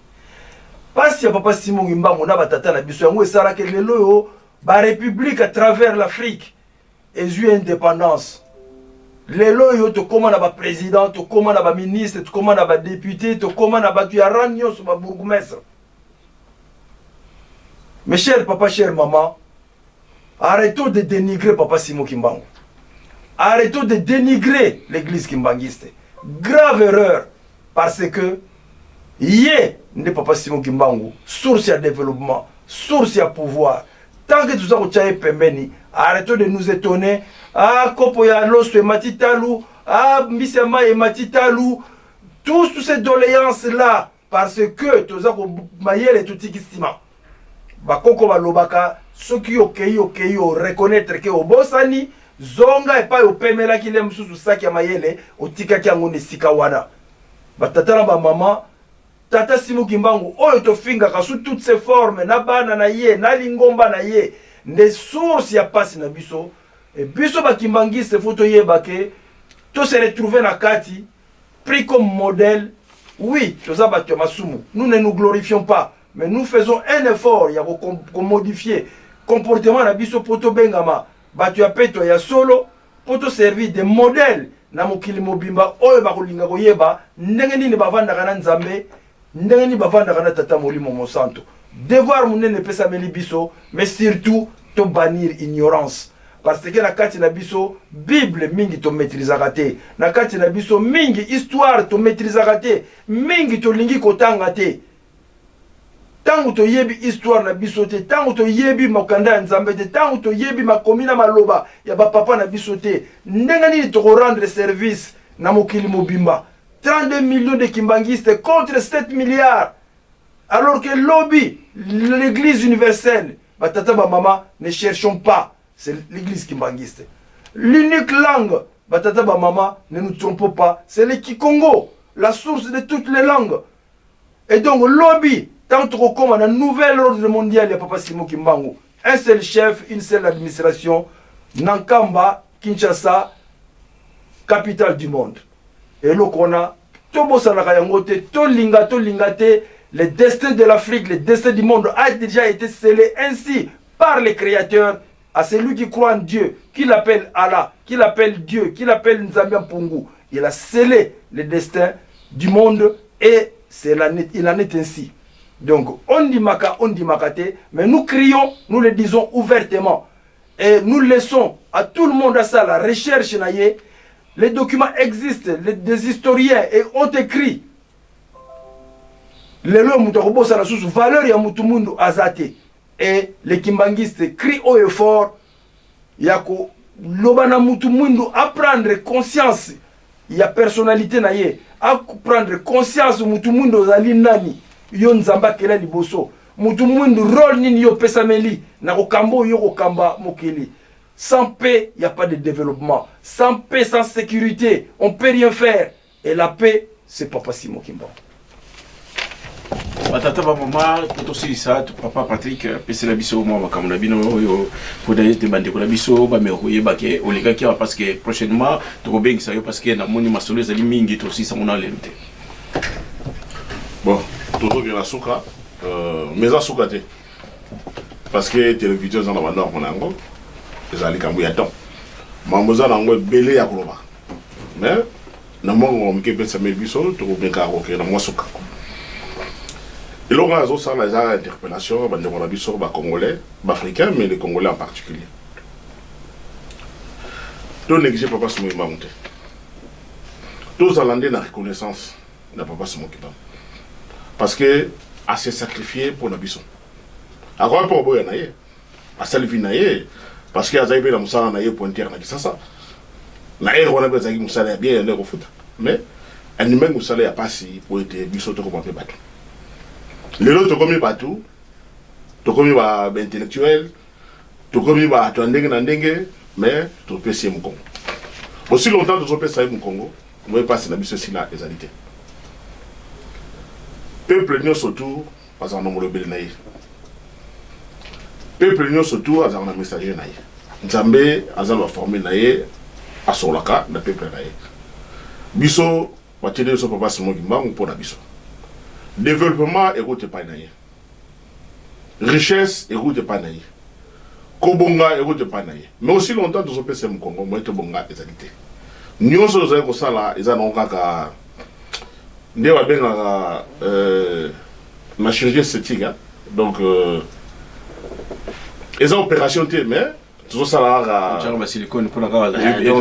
Pasi ya papa Simon Kimbangu na batata na biso, yango esalaki lelo oyo barépublique à travers l'Afrique ezwi indépendance. Lelo oyo tokóma na baprésident, tokóma na baministre, tokóma na badéputé, tokóma na bato ya rang nyonso, babourgmestre. Mes chers papa, chère maman, arrêtons de dénigrer papa Simon Kimbangu, arrêtons de dénigrer l'église kimbanguiste. Grave erreur, parce que ye nde papa Simon Kimbangu, source ya développement, source ya pouvoir. Tant que toza kotia ye pembeni, arrêtons de nous étonner: ah, kopo ya loso emati talu, ah, mbisi ya mai emati talu, tous ces doléances là, parce que toza mayele totiki nsima. Bakoko balobaka: soki okei, okei oreconnaître ke obosani, zonga epai opemelaki le mosusu saki ya mayele, otikaki yango na esika wana. Batata na bamama, tata Simon Kimbangu oyo tofingaka sous toutes ses formes, na bana na ye, na lingomba na ye, nde source ya pasi na biso. E biso bakimbangiste, faut toyeba ke tose retrouve na kati, pris comme modèle. Oui, toza bato ya masumu, nous ne nous glorifions pas, mais nous faisons un effort ya komodifier comportement na biso mpo tobengama bato ya peto ya solo, mpo toservir de modèle na mokili mobimba oyo bakolinga koyeba ndenge nini bavandaka na Nzambe, ndenge nini bavandaka na Tata Molimo Mosanto. Devoir monene epesameli biso, mais surtout tobannir ignorance, parce que na kati na biso Bible mingi tomaîtrisaka te, na kati na biso mingi histoire tomaîtrisaka te, mingi tolingi kotanga te. Ntango toyebi histoire na biso te, ntango toyebi mokanda ya Nzambe te, ntango toyebi makomi na maloba ya bapapa na biso te, ndenge nini tokorendre service na mokili mobimba? 32 millions de kimbanguistes contre 7 milliards, alors que lobi l'église universelle. Batata, bamama, ne cherchons pas, c'est l'église kimbanguiste. L'unique langue, batata, bamama, ne nous trompons pas, c'est le Kikongo, la source de toutes les langues. Et donc lobi tant tokokóma na nouvel ordre mondial ya papa Simon Kimbangu, un seul chef, une seule administration, na Nkamba, Kinshasa, capitale du monde. Eloko wana tobosanaka yango te. Tolinga, tolinga te, le destin de l'Afrique, le destin du monde a déjà été scellé ainsi par le Créateur. À celui qui croit en Dieu, qu'il appelle Allah, qu'il appelle Dieu, qu'il appelle Nzambe Mpungu, il a scellé le destin du monde et il en est ainsi. Donc ondimaka, ondimaka te, mais nous crions, nous le disons ouvertement et nous laissons à tout le monde à ça la recherche na ye. Les documents existent, des historiens et ont écrit. Lelo moto akobosana susu valeur ya mutu mundu aza te. Et les kimbanguistes crient haut et fort ya koloba na mutu mwindu aprendre conscience ya personnalité na ye, aprendre conscience: mutu mwindu ozali nani? Yo Nzambe akela liboso mutu mwindu, rôle nini yo opesameli na kokamba oyo kokamba mokili? Sans paix, il n'y a pas de développement. Sans paix, sans sécurité, on peut rien faire. Et la paix, c'est papa Simon Kimbangu. Batata, bamama, po tosilisa, papa Patrik, apesela biso mwa makambo na bino oyo mpona ete bandeko na biso bameka koyeba ke olekaki awa, parce que prochainement tokobengisa yo, parce que namoni masolo ezali mingi, tosilisa ngo na lelo te. Bon, tozokende na suka, mais eza suka te, parce que télévision eza na banorme na yango, ezala likambo ya temps. Mambo eza na yango ebele ya koloba, mais na mwango moke epesameli biso, tokobengaka kokende na mwa suka. Eloko oyo azosala eza interpellation bandeko na biso bacongolais, baafricain, mais les Congolais en particulier. To néglige papa Simon Kimbangu te, tozala nde na reconnaissance na papa Simon Kimbangu, parce que ase sacrifié mpo na biso. Akoki mpo koboya na ye, asali vie na ye, parce que azalaki mpe na mosala na ye, pointeur na Kisasa. Na ere wana mpe azalaki mosala ya bien ya nde kofuta, mais andimaki mosala ya pasi po ete biso tokoma mpe bato. Lelo tokomi bato, tokomi baintellectuel, tokomi bato ya ndenge na ndenge, mais topesi ye mokongo. Aussi longtemps tozopesa ye mokongo, moye mpasi na biso esila ezali te. Peuple nyonso tu azalaka na molobeli na ye, peuple nyonso tu azalaka na messager na ye. Nzambe aza na baformule na ye, asololaka na peuple na ye. Biso batieli biso Papa Simon Kimbangu mpo na biso. Développement ekoti epai na ye, richesse ekoti epai na ye, kobonga ekoti epai na ye. Mais aussi longtemps tozopesa ye mokongo, moye tobonga ezali te. Nyonso tozali kosala eza nango kaka nde babengaka na chirurgie esthétique, hein? Donc eza opération te, mais tozosala kaka tiaka basilicone mpona kaka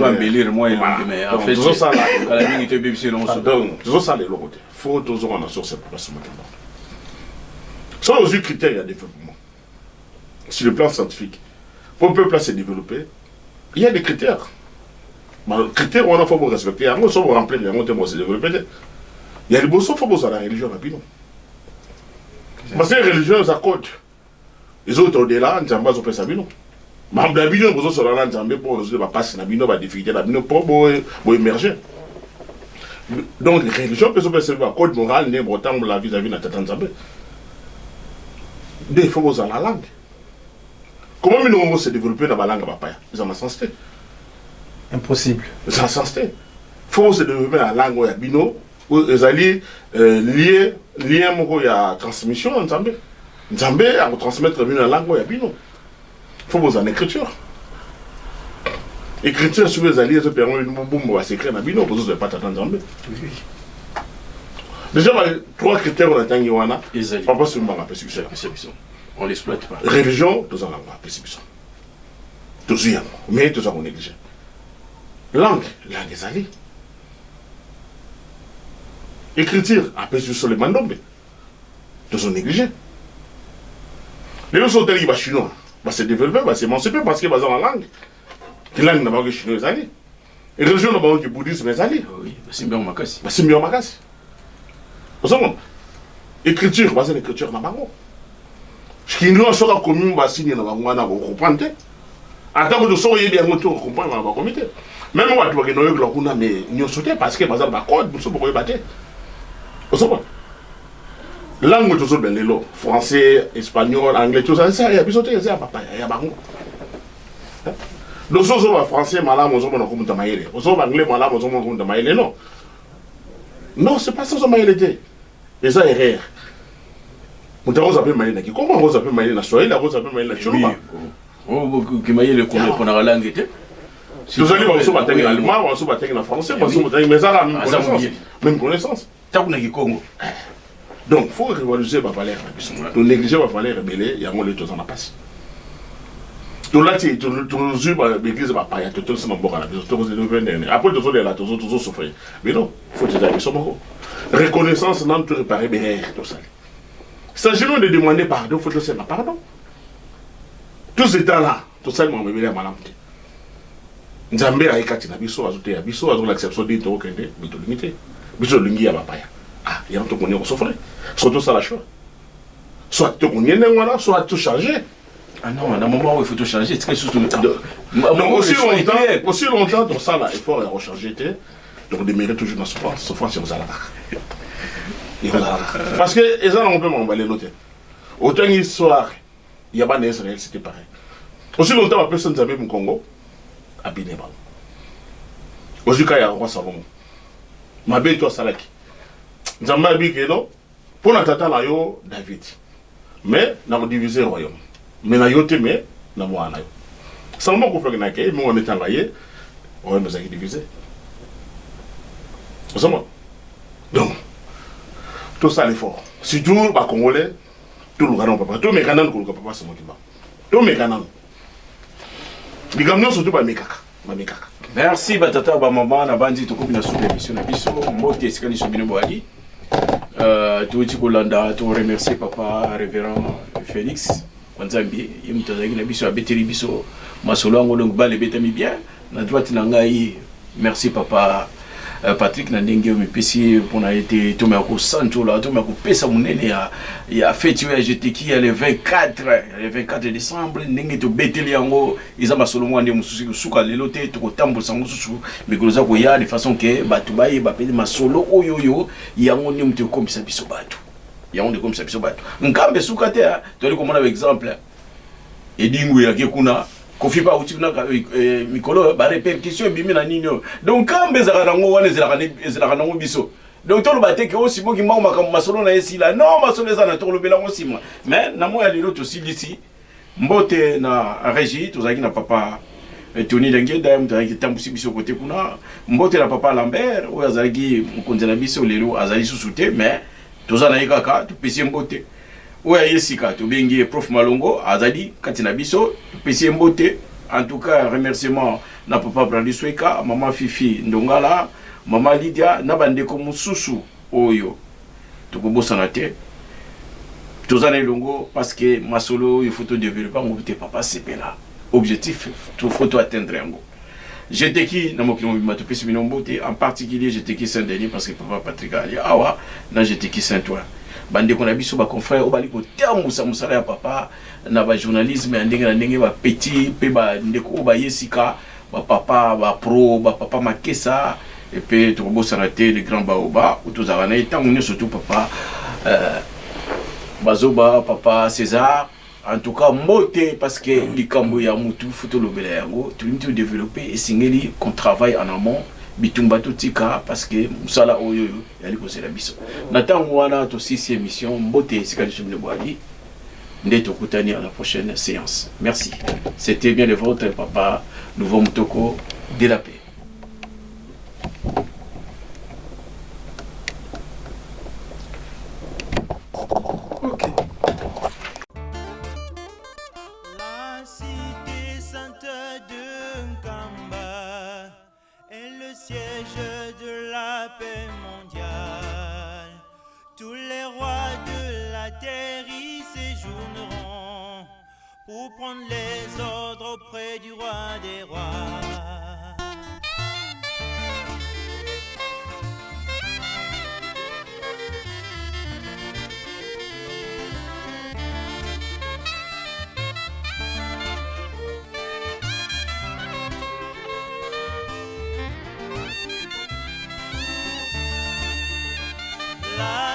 embellir mwa elongi, mais en fait tozosala kala mingi to ebebisi elongo. Donc tozosala eloko te. Faut tozonga na source ya Papa Simon Kimbangu. Soki ozwi critère ya développement sur le plan scientifique, pour peuple se développer, il y a des critères. Critères wana, faut borespecter yango. So boremplir yango te, bose développer te. Ya liboso, faut bozala religion na bino, parce que religion eza code ezota au-delà. Nzambe azopesa bino mambo na bino, bozosola na Nzambe mpo ozwi bapasi na bino, badifficulté na bino, mpo boémerger. Donc religion mpe ezopesa bino bacode moral, ndenge bokotambola vis-à-vis na tata Nzambe. Nde il faut bozala langue. Comment bino ngo se développer na balangue bapaya? Eza na sens te. Impossible. Eza na sens te. Faut se développer na langue oyo ya bino, oyo ezali lie lien moko ya transmission ya Nzambe. Nzambe akotransmettre bino na langue oyo ya bino. Faut bozala na écriture. Écriture soki ezali, ezopermettre bino bobomba basecret na bino, bozozwa epa tata Nzambe. Déjà ba trois critères oyo natangi wana, ezali. Papa Sumbanga apesi biso. Apesi biso, on l'exploite pas. Religion, toza nango, apesi biso, tozwi yango, mais toza konéglige langue. Langue ezali, écriture, apesi biso le mandombe, tozo néglige. Lelo so otaliki bachinois, base développe, bas'émancipe, parce que baza na langue. Langue na bango chinois ezali, religion na bango ki bouddhisme ezali. Oui, basimbi yango makasi. Basimbi yango makasi. Ozomona écriture, baza na écriture na bango. Chinois soki akomi basigne na bango wana, bokocomprendre te. Ata kutu soki oyebi yango te, okocomprendre na bakomi te. Même bato bakende oyekola kuna, mais nyonso te, parce que baza na bacode mosusu bokoyeba te. Ozomona langue tozoloba lelo, français, espagnol, anglais, toza eza ya biso te, eza ya bapaya, ya bango. Donc so ozoloba français malamu, ozomona komuta mayele. Ozoloba anglais malamu, ozomona komuta mayele. Non, non, c'est pas ça. Ozo mayele te, eza erreur. Moto akozwa mpe mayele na kikongo, akozwa mpe mayele na swahili, akozwa mpe mayele na tshiluba. Kimayele komeponaka langue te. Tozali bamosusu batangi na allemand, bamosusu batangi na français, bamosusu batangi, mais ezaka même connaissance, même connaissance. Ntango na kikongo. Donc faut revaloriser bavaleur na biso. Tonéglige bavaleur ebele, yango lelo toza na mpasi. Tolati, tozwi baeglise bapaya, totolisa na mboka na biso, tokozévelopper ndenge? Après tozolela, tozosouffrir. Mais non, faut tozala biso moko reconnaissance nanu, to réparer baerreur tosali. S'agit de demander pardon, faut tosenga pardon. Tout ce temps là tosali makambo ebele ya malamu te. Nzambe aye kati na biso, azoteya biso, azolakisa biso ndenge tokokende, mais tolingi te. Biso tolingi ya bapaya. Ah, yango tokonia kosouffrir. So tosala choix, soit tokonie ndenge wana, soit tochanger. Ah non, na moment où il faut tout changer, c'est surtout Donc aussi longtemps tosala effort ya kochanger te, donc demeurer toujours na souffrance. Souffrance ekozala kaka, ekozala kaka, parce que eza nango mpe makambo ya lelo te. Otangi histoire ya bana Israël, c'était pareil. Aussi longtemps bapesa Nzambe mokongo, abine bango. Ozwi ka ya roi Salomo, mabe to asalaki, Nzambe abiki no mpo na tata na yo David, mais nakodivise royaume, mais na yo te, mais na mwana na yo. Salomo akufaki na ke mingo wana etanga ye, royaume ezalaki divise. Ozomona? Donc tosala effort, surtout bacongolais, toluka nano papa, tomeka nanu koluka papa Simon Kimbangu, tomeka nanu likambo nyonso to bamekaka, bamekaka. Merci batata, bamama. Na bandi tokomi na suka émission na biso. Mbote esika nyonso bino boali. Touti kolanda, toremercier papa révérend Félix Nzambi, ye moto azalaki na biso, abeteli biso masolo yango. Donc bale ebetami bien. Na droite na ngai, merci papa. Patrick na ndenge omipesi mpona ete tomeka kosanjola, tomeka kopesa monene ya feti oyo ya GTK ya le 24, le 24 décembre. Ndenge tobeteli yango, eza masolo moko nde mosusu kosuka lelo te, tokotambolisa yango susu mikolo eza koya, de façon ke bato bayeba mpe masolo oyo yango nde moto ekomisa biso bato, yango nde ekomisa biso bato. Nkambe esuka te, toyali komona baexemple edingu eyaki kuna, Kofi mpe awuti kuna mikolo, barépercussion ebimi na nini oyo. Donc nkambe ezalaka nango wana, ezelaka nango biso. Donc toloba te ke osimoki mbango makambo masolo na ye esila. Non, masolo eza na, tokolobela yango nsima. Mais na moi ya lelo tosilisi. Mbote na régie, tozalaki na papa Tony Lengeda, moto azalaki tambusi biso kote kuna. Mbote na papa Lambert oyo azalaki mokonzi na biso, lelo azali susu te, mais toza na ye kaka, topesi ye mbote. Oyo aye sika, tobengi ye prof Malongo, azali kati na biso, topesi ye mbote. En tout cas, remerciement na papa Brandi Sweka, mama Fifi Ndongala, mama Lydia na bandeko mosusu oyo tokobosana te. Toza na elongo parce que masolo oyo faut todévelopper yango te. Papa sepela, objectif faut to atteindre yango. GTK na mokili mobimba, topesi bino mbote, en particulier GTK Saint-Denis, parce que papa Patrick ali awa na GTK Saint-Ouen. Bandeko na biso, baconfrère oyo bali kotambusa mosala ya papa na bajournalisme ya ndenge na ndenge, bapetit mpe bandeko oyo baye sika, bapapa bapro, bapapa Makesa, epe tokobosana te le grand Baoba oyo tozalaka na ye ntango nyonso tu, papa Bazoba, papa César. En tout cas mbote, parce que likambo ya mutu faut tolobela yango, tolingi todévelopper, esengeli qu'on travaille en amont. Bitumba totika, parce que mosala oyo oyo eyali kozela biso na ntango wana. Tosisi émission. Mbote esika liso bino bwali nde tokutani à la prochaine séance. Merci, c'était bien le vôtre, papa Nouveau Mutoko de la paix. Ok. La cité sainte de Nkamba est le siège de la paix mondiale. Tous les rois de la terre y séjourneront pour prendre les ordres auprès du roi des rois. La